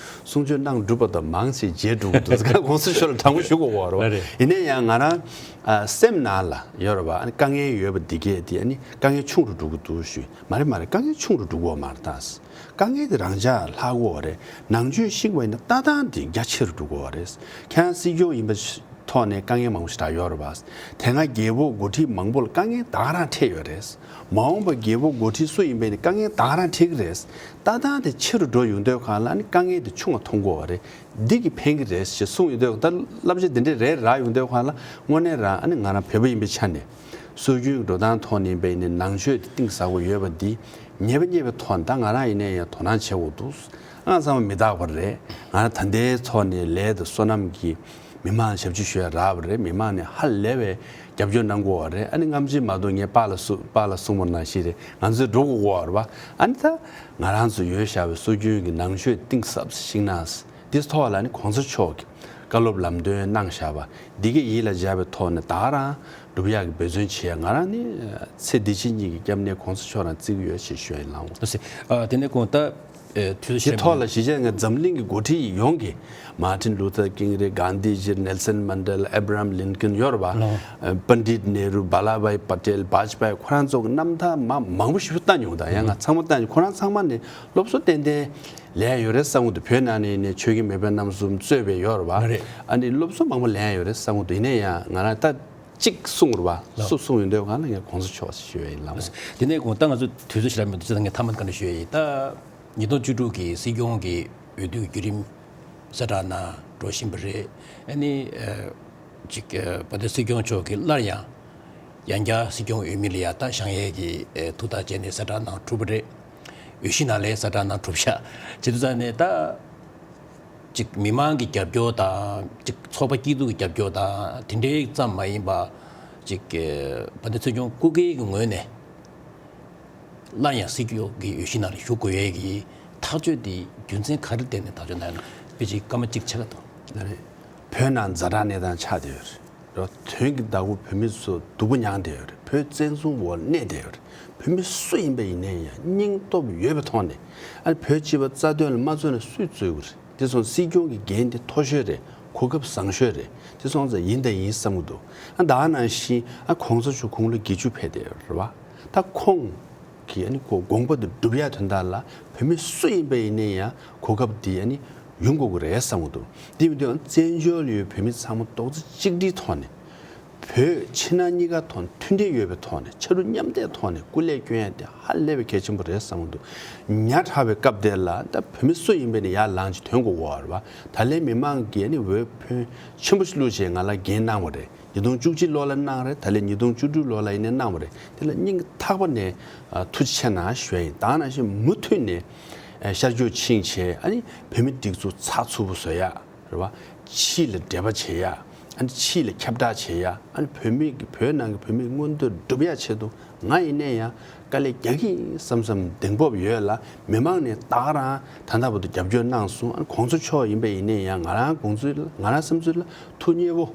གསུང་ཆོས་གནང་གྲུབ་པ་དང་མང་ཆེ་བརྗེད་འགྲོ་གི་འདུག་གོང་ས་མཆོག་ལ་དྲང་པོ་ཞུ་དགོས་པ་རེད་བ། ཡིན་ནའི་ཡང་ང་རང་ཨ་སེམས་ནང་ལ་ཡོད་རེད་བ། ཨ་ནི་དཀའ་ངལ་ཡོད་པ་འདི་གས་དེ་ཨ་ནི་དཀའ་ངལ་ཆུང་རུ་འགྲོ་གི་འདུག་ཞུས། མ་རེད་མ་རེད། དཀའ་ངལ་ཆུང་རུ་འགྲོ་གི་ཡོད་མ་རེད། ད་དཀའ་ངལ་དེ་རང་འཇགས་ལྷག་གི་ཡོད་རེད། ནང་ཆོས་ཤེས་པ་ཡིན་ན་ལྟ་སྟངས་དེ་རྒྱ་ཆེ་རུ་འགྲོ་གི་ཡོད་རེད། ཁྱེད་རང་སྲིད་སྐྱོང་ཡིན་པ། ཐོག་ནས་དཀའ་ངལ་མང་པོ་ཞིག་ད་ཡོད་རེད་པ། དེ་སྔ་རྒྱལ་པོ་འགོ་ཁྲིད་མང་པོ་ལ་དཀའ་ངལ་ད་ག་རང་འཕྲད་ཡོད་རེད། མ་འོངས་པ་རྒྱལ་པོ་འགོ་ཁྲིད་སུ་ཡིན་པའི་ནི་དཀའ་ངལ་ད་ག་རང་འཕྲད་ཀྱི་རེད། ལྟ་སྟངས་དེ་ཆེ་རུ་འགྲོ་ཡོང་དུས་སྒང་ལ་ནི་དཀའ་ངལ་དེ་ཆུང་བ་མཐོང་གི་ཡོད་རེད། འདི་གིས་ཕན་གྱི་རེད་ཞེས་གསུངས་ཡོང་དུས། ད་བསླབ་བྱ་འདི་འདྲའི་རེ་རེ་རག་ཡོང་དུས་སྒང་ལ་དངོས་གནས་རང་ཨ་ནི་ང་རང་བོད་པ་ཡིན་པའི་ཆ་ནས་སྲོལ་རྒྱུན་གྱི་འགྲོ་སྟངས་ཐོག་ནས་ཡིན་པའི་ནི་ནང་ཆོས་དེ་གཏིང་ཟབ་པོ་ཡོད་པ་འདི་ཉེས་པ་རྙེད་པའི་ཐོག་ནས་ད་ང་རང་ཡིན་ནའི་ཡང་དོ་སྣང་བྱེད་དགོས་འདུག་ཨང་། ཚང་མ་མི་རྟག་པ་རེད། ང་རང་ད་ལྟའི་ཐོག་ནས་ལས་དང་བསོད་ནམས་ཀྱིས་མི་མང་ཞབས་ཕྱི་ཞུ་ཡ་རག་པ་རེད། མི་མང་ནས་ཧ་ལས་པའི་རྒྱབ་སྐྱོར་གནང་གི་ཡོད་རེད། ཨ་ནི་སྔ་ཕྱི་མ་གཏོགས་ངས་པཱ་ལགས་གསུ་པཱ་ལགས་གསུངས་པ་ནང་བཞིན་རེད། ང་ཚོས་འགྲོ་དགོས་ཀྱི་ཡོད་རེད་པ། ཨ་ནི་ད་ང་རང་ཚོ་ཡོད་བཞག་པའི་སྲོལ་རྒྱུན་གྱི་ནང་ཆོས་གཏིང་ཟབ་ཞིག་ན། འདིའི་ཐོག་ལ་ནི་གོང་ས་མཆོག་གིས་བཀའ་སློབ་ལམ་སྟོན་གནང་བཞག་པ་འདི་ག་ཡིད་ལ་འཇགས་པའི་ཐོག་ནས་ད་ག་རང་སྒྲུབ་ཡག་གི་འབད་བརྩོན་བྱེད་ཡ། ང་རང་ནི་ཚེ་འདི་ཕྱི་གཉིས་ཀྱི་སྐྱབས་གནས་གོང་ས་མཆོག་རང་བརྩི་གི་ཡོད་ཅེས་ཞུ་ཡ་ཡིན་ལགས། ལགས་སོ། ཨ། དེ་ནས་གོང་ད་ཨེ་དུས་ཚོད་དེ་ཐོག་ལ་གཞིས་བྱེས་ངས་འཛམ་གླིང་གི་འགོ་ཁྲིད་ཡོངས་ཀྱིས་མཱ་ཊིན་ལུ་ཐར་ཀིང་རེད། གྷན་དྷི་ཇི་རེད། ནེལ་སན་མན་ཌེ་ལ། ཨེབ་ར་ཧམ་ལིན་ཀོན་ཡོད་རེད་པ། ལགས། ཨ། པཎ་ཌིད་ནེ་རུ། བྷ་ལ་བྷའི་པ་ཏེལ། བཱཇ་པཱའི། ཁོ་རང་ཚོ་གི་རྣམ་ཐར་མ་མང་པོ་ཞིག་བལྟ་མྱོང་། ད་ཡང་ང་ཚང་མ་བལྟ་མྱོང་། ཁོ་རང་ཚང་མ་ནས་སློབ་གསོ་ཏན་ཏན་ལེན་ཡ་ཡོད་རེད་བསམ་གི་འདུག་བོད་ནང་ནས་ནས་ཆོས་རྒྱལ་མེས་དབོན་རྣམ་གསུམ་གཙོས་པའི་ཡོད་རེད་པ། རེད། ཨ་ནི་སློབ་གསོ་མང་པོ་ལེན་ཡ་ཡོད་རེད་བསམ་གི་འདུག་ཡིན་ན་ཡང་ང་རང་ད་གཅིག་གསུངས་རེད་པ། ལགས། སུ་གསུངས་ཡོང་དུས་སྒང་ལ་ངས་གོང་ས་མཆོག་ཞེས་ཞུ་ཡ་ཡིན་ལགས། ལགས། དེ་ནས་གོང་ད་ང་ཚོ་དུས་ཚོད་ཞེ་དྲག་མི་འདུག་ཅེས་ངས་མཐའ་མ་ག་འདྲ་ཞུ་ཡ་ཡིན། ད་ཉིས་སྟོང་བཅུ་དྲུག་གི་སྲིད་སྐྱོང་གི་འོས་བསྡུའི་བརྒྱུད་རིམ་གསལ་བསྒྲགས་ནང་འགྲོ་བཞིན་པ་རེད། ཨ་ནི་ཨ་ཅིག་ཨ་བོད་སྲིད་སྐྱོང་མཆོག་གིས་སླར་ཡང་ཡང་བསྐྱར་སྲིད་སྐྱོང་འོས་མི་ལ་ཡ་ད་བཞེངས་ཡས་ཀྱི་ཨེ་ཐུགས་ཐག་བཅད་ནས་གསལ་བསྒྲགས་གནང་གྲུབ་པ་རེད། འོས་གཞི་ནང་ལ་གསལ་བསྒྲགས་གནང་གྲུབ་ཤག་བྱེད་དུས་ཙང་ནས་ད་ཅིག་མི་མང་གི་རྒྱབ་སྐྱོར་དང་། ཅིག་ཚོགས་པ་སྐྱིད་སྡུག་གི་རྒྱབ་སྐྱོར་དང་། དེ་འདྲའི་ཙམ་མ་ཡིན་པ། ཅིག་ཨེ་བོད་སྲིད་སྐྱོང་སྐུ་སྒེར་གྱི་ངོས་ནས་སླར་ཡང་སྲིད་སྐྱོང་གི་འོས་གཞི་ནང་ལ་ཞུགས་དགོས་ཡས་ཀྱི་ཐག་གཅོད་དེ་རྒྱུ་མཚན་ག་རེ་བརྟེན་ནས་ཐག་གཅོད་གནང་ཡོད་ན། དཔེ་ཅིག་སྐར་མ་གཅིག་ཕྱེད་ཀ་གཏོང་། ལགས་རེད། བོད་ནང་ཛ་དྲག་གནས་སྟངས་ཆགས་བསྡད་ཡོད་རེད། དོན་གྱི་བདག་པོ་བོད་མི་ཚོ་སྡུག་པོ་མྱངས་བསྡད་ཡོད་རེད། བོད་བཙན་བཟུང་འོག་གནས་བསྡད་ཡོད་རེད། བོད་མི་སུ་ཡིན་པ་ཡིན་ནའི་ཡང་སྙིང་སྟོབས་ཡོད་པའི་ཐོག་ནས། ཨ་ནི་བོད་སྤྱི་པ་རྩ་དོན་ལ་མ་བརྩོན་ན་སུས་རྩོད་ཀྱི་རེད། དེ་སོང་སྲིད་སྐྱོང་གི་འགན་དེ་མཐོ་ཤོས་རེད། གོ་སྐབས་བཟང་ཤོས་རེད། དེ་སོང་ཙང་ཡིན་དང་ཡིན་བསམ་གྱི་འདུག་ཨ་ད་ག་ནང་བཞིན་ཨ་གོང་ས་མཆོག་དགུང་ལོ་བརྒྱད་ཅུ་ཕེབས་བསྡད་ཡོད་རེད་པ། ད་ཁོང་གིས་ཨ་ནི་ཁོ་དགོངས་པ་དེ་སྒྲུབ་ཡ་དོན་དག་ལ་བོད་མི་སུ་ཡིན་པ་ཡིན་ནའི་ཡང་གོ་སྐབས་འདི་ཨ་ནི་ཡོང་དགོས་ཀྱི་རེད་བསམ་གྱི་འདུག་དེ་མི་འདུག་ཨ་བཙན་བྱོལ་ཡོད་བོད་མི་ཚང་མ་རྡོག་རྩ་གཅིག་སྒྲིལ་ཐོག་ནས། བོད་ཕྱི་ནང་གཉིས་ཀ་ཐོག་མཐུན་སྒྲིལ་ཡོད་པའི་ཐོག་ནས་ཆ་རུ་མཉམ་འདེགས་ཐོག་ནས་སྐུ་ལས་སྐྱོན་ཡ་དེ་ཧ་ལས་པའི་གལ་ཆེན་པོ་རེད་བསམ་གྱི་འདུག་ཉག་ཕྲ་བའི་སྐབས་དེ་ལ་ད་བོད་མི་སུ་ཡིན་པའི་ནི་ཡར་ལངས་ཀྱི་དོན་གོ་གོ་བ་རེད་པ། ད་ལན་མི་མང་གིས་ནི་འོས་འཕེན་ཆེན་པོ་ཞིག་བླུགས་བྱས་ང་ལ་འགན་གནང་བ་རེད། ཉིས་སྟོང་བཅུ་གཅིག་ལོ་ལ་གནང་རེད། ད་ལན་ཉིས་སྟོང་བཅུ་དྲུག་ལོ་ལ་ཡིན་ནའི་གནང་བ་རེད། དེ་ལ་སྙིང་ཐག་པ་ནས་ཨ་ཐུགས་རྗེ་ཆེ་གནང་ཞུ་ཡ་ཡིན། ད་ག་ནང་བཞིན་མུ་མཐུད་ནས་ཨ་ཤར་བསྐྱོད་ཕྱིན་བྱས་ཨ་ནི་བོད་མི་སྒྲིག་འཛུགས་ཚགས་ཚུད་པོ་བཟོ་ཡ། རེད་བ། ཕྱི་ལ་འབྲེལ་བ་བྱེད་ཡ། ཨ་ནི་ཕྱི་ལ་ཁྱབ་བསྒྲགས་བྱེད་ཡ། ཨ་ནི་བོད་མི་གི་བོད་ནང་གི་བོད་མི་མངོན་འདོད་སྒྲུབ་ཡ་ཆེད་དུ་ང་ཡིན་ནའི་ཡང་དཀའ་ལས་རྒྱག་གི་ཡིན་བསམ་བསམ་གདེང་སྤོབས་ཡོད་ལ། མི་མང་ནས་ད་ག་རང་ད་ལྟ་བར་དུ་རྒྱབ་སྐྱོར་གནང་སོང་། ཨ་ནི་གོང་ས་མཆོག་ཡིན་པ་ཡིན་ནའི་ཡང་ང་རང་དགོངས་ཚུལ་ང་རང་བསམ་ཚུལ་ལ་ཐུགས་མཉེས་པོ་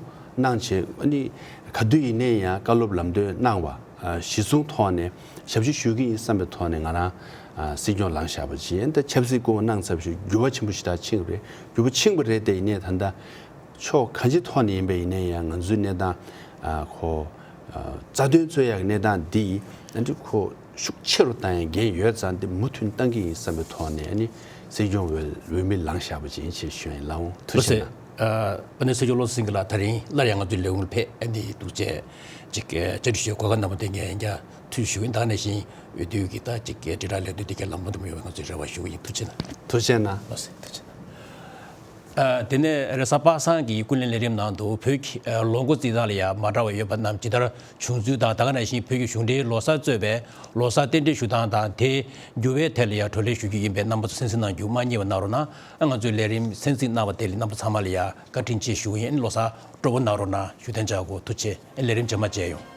གནང་བྱས། ཨ་ནི་ག་དུས་ཡིན་ནའི་ཡང་བཀའ་སློབ་ལམ་སྟོན་གནང་བ། ཨ་གཞི་བཟུང་ཐོག་ནས་ཞབས་ཕྱི་ཞུ་གི་ཡིན་བསམ་པའི་ཐོག་ནས་ང་རང་ཨ་སྲིད་སྐྱོང་ལངས་བཞག་པ་ཅིག་ཡིན། ད་ཆབ་སྲིད་སྐུ་དབང་གནང་ཚར་བ་ཞིག་འགྱུར་བ་ཆེན་པོ་ཞེ་དྲག་ཕྱིན་པ་རེད། འགྱུར་བ་ཕྱིན་པ་རེད་དེ། ཡིན་ནའི་ད་ལྟ་ཕྱོགས་གང་ཅིའི་ཐོག་ནས་ཡིན་པ་ཡིན་ནའི་ཡང་ང་ཚོའི་གནས་སྟངས་ཨ་ཁོ་ཨ་རྩ་དོན་རྩོད་ཡག་གི་གནས་སྟངས་འདི་ཨ་འདི་ཁོ་ཤུགས་ཆེ་རུ་བཏང་ཡག་འགན་ཡོད་ཙང་། འདི་མུ་མཐུད་བཏང་གི་ཡིན་བསམ་པའི་ཐོག་ནས་ཨ་ནི་སྲིད་སྐྱོང་འོས་འོས་མི་ལངས་བཞག་པ་ཅིག་ཡིན་ཞེས་ཞུ་ཡ་ཡིན་ལགས། འོང་། ཐུགས་རྗེ་གནང་། ཨ་ནི་སྲིད་སྐྱོང་བློ་བཟང་སེང་གེ་ལགས་ད་རིང་སླར་ཡང་ང་ཚོའི་ལས་ཁུངས་ལ་ཕེབས། ཨ་ནི་འདུག་བྱས་ཅིག་ཨ་བཅར་འདྲི་ཞུ་གོ་སྐབས་གནང་བ་དེ་ངས་ཡང་བསྐྱར་ཐུགས་རྗེ་ཞུ་གི་ཡིན། ད་ག་ནང་བཞིན་འོས་བསྡུ་གི་ད་ཅིག་དྲིལ་བསྒྲགས་ལས་དོན་དེ་གའི་ལམ་འགྲོ་འགྲོ་མི་ཡོང་བའི་ང་ཚོས་རེ་བ་ཞུ་གི་ཡིན། ཐུགས་རྗེ་གནང་། ཐུགས་རྗེ་གནང་། ལགས་སོ། ཐུགས་རྗེ་གནང་། ཨ་དེ་ནས་རེས་གཟའ་པ་སངས་ཀྱི་ཀུན་གླེང་ལས་རིམ་ནང་དུ་བོད་ཀྱི་ཨ་ལོ་འགོ་རྩིས་སྟངས་ལ་ཡང་མ་འདྲ་བ་ཡོད་པ་རྣམས་ཇི་ལྟར་བྱུང་ཚུལ་དང་། ད་ག་ནང་བཞིན་བོད་ཀྱི་གཞུང་འབྲེལ་ལོ་གསར་གཙོས་པའི་ལོ་གསར་རྟེན་འབྲེལ་ཞུ་སྟངས་དང་དེའི་འགྱུར་བའི་ཐད་ལ་ཡང་བགྲོ་གླེང་ཞུ་རྒྱུ་ཡིན་པས། རྣམ་པ་ཚོ་གསན་གཟིགས་གནང་རྒྱུ་མ་བསྙེལ་བ་གནང་རོགས་གནང་། ཨ་ང་ཚོའི་ལས་རིམ་གསན་གཟིགས་གནང་བ་དེ་ལ་རྣམ་པ་ཚང་མ་ལ་ཡང་བཀའ་དྲིན་ཆེ་ཞུ་གི་ཡིན། ལོ་གསར་སྤྲོ་པོ་གནང་རོགས་གནང་ཞུ། གཏན་འཇགས་སྒོ་ཐུགས་རྗེ་ཆེ། ལས་རིམ་རྗེས་མ་མཇལ་ཡོང་།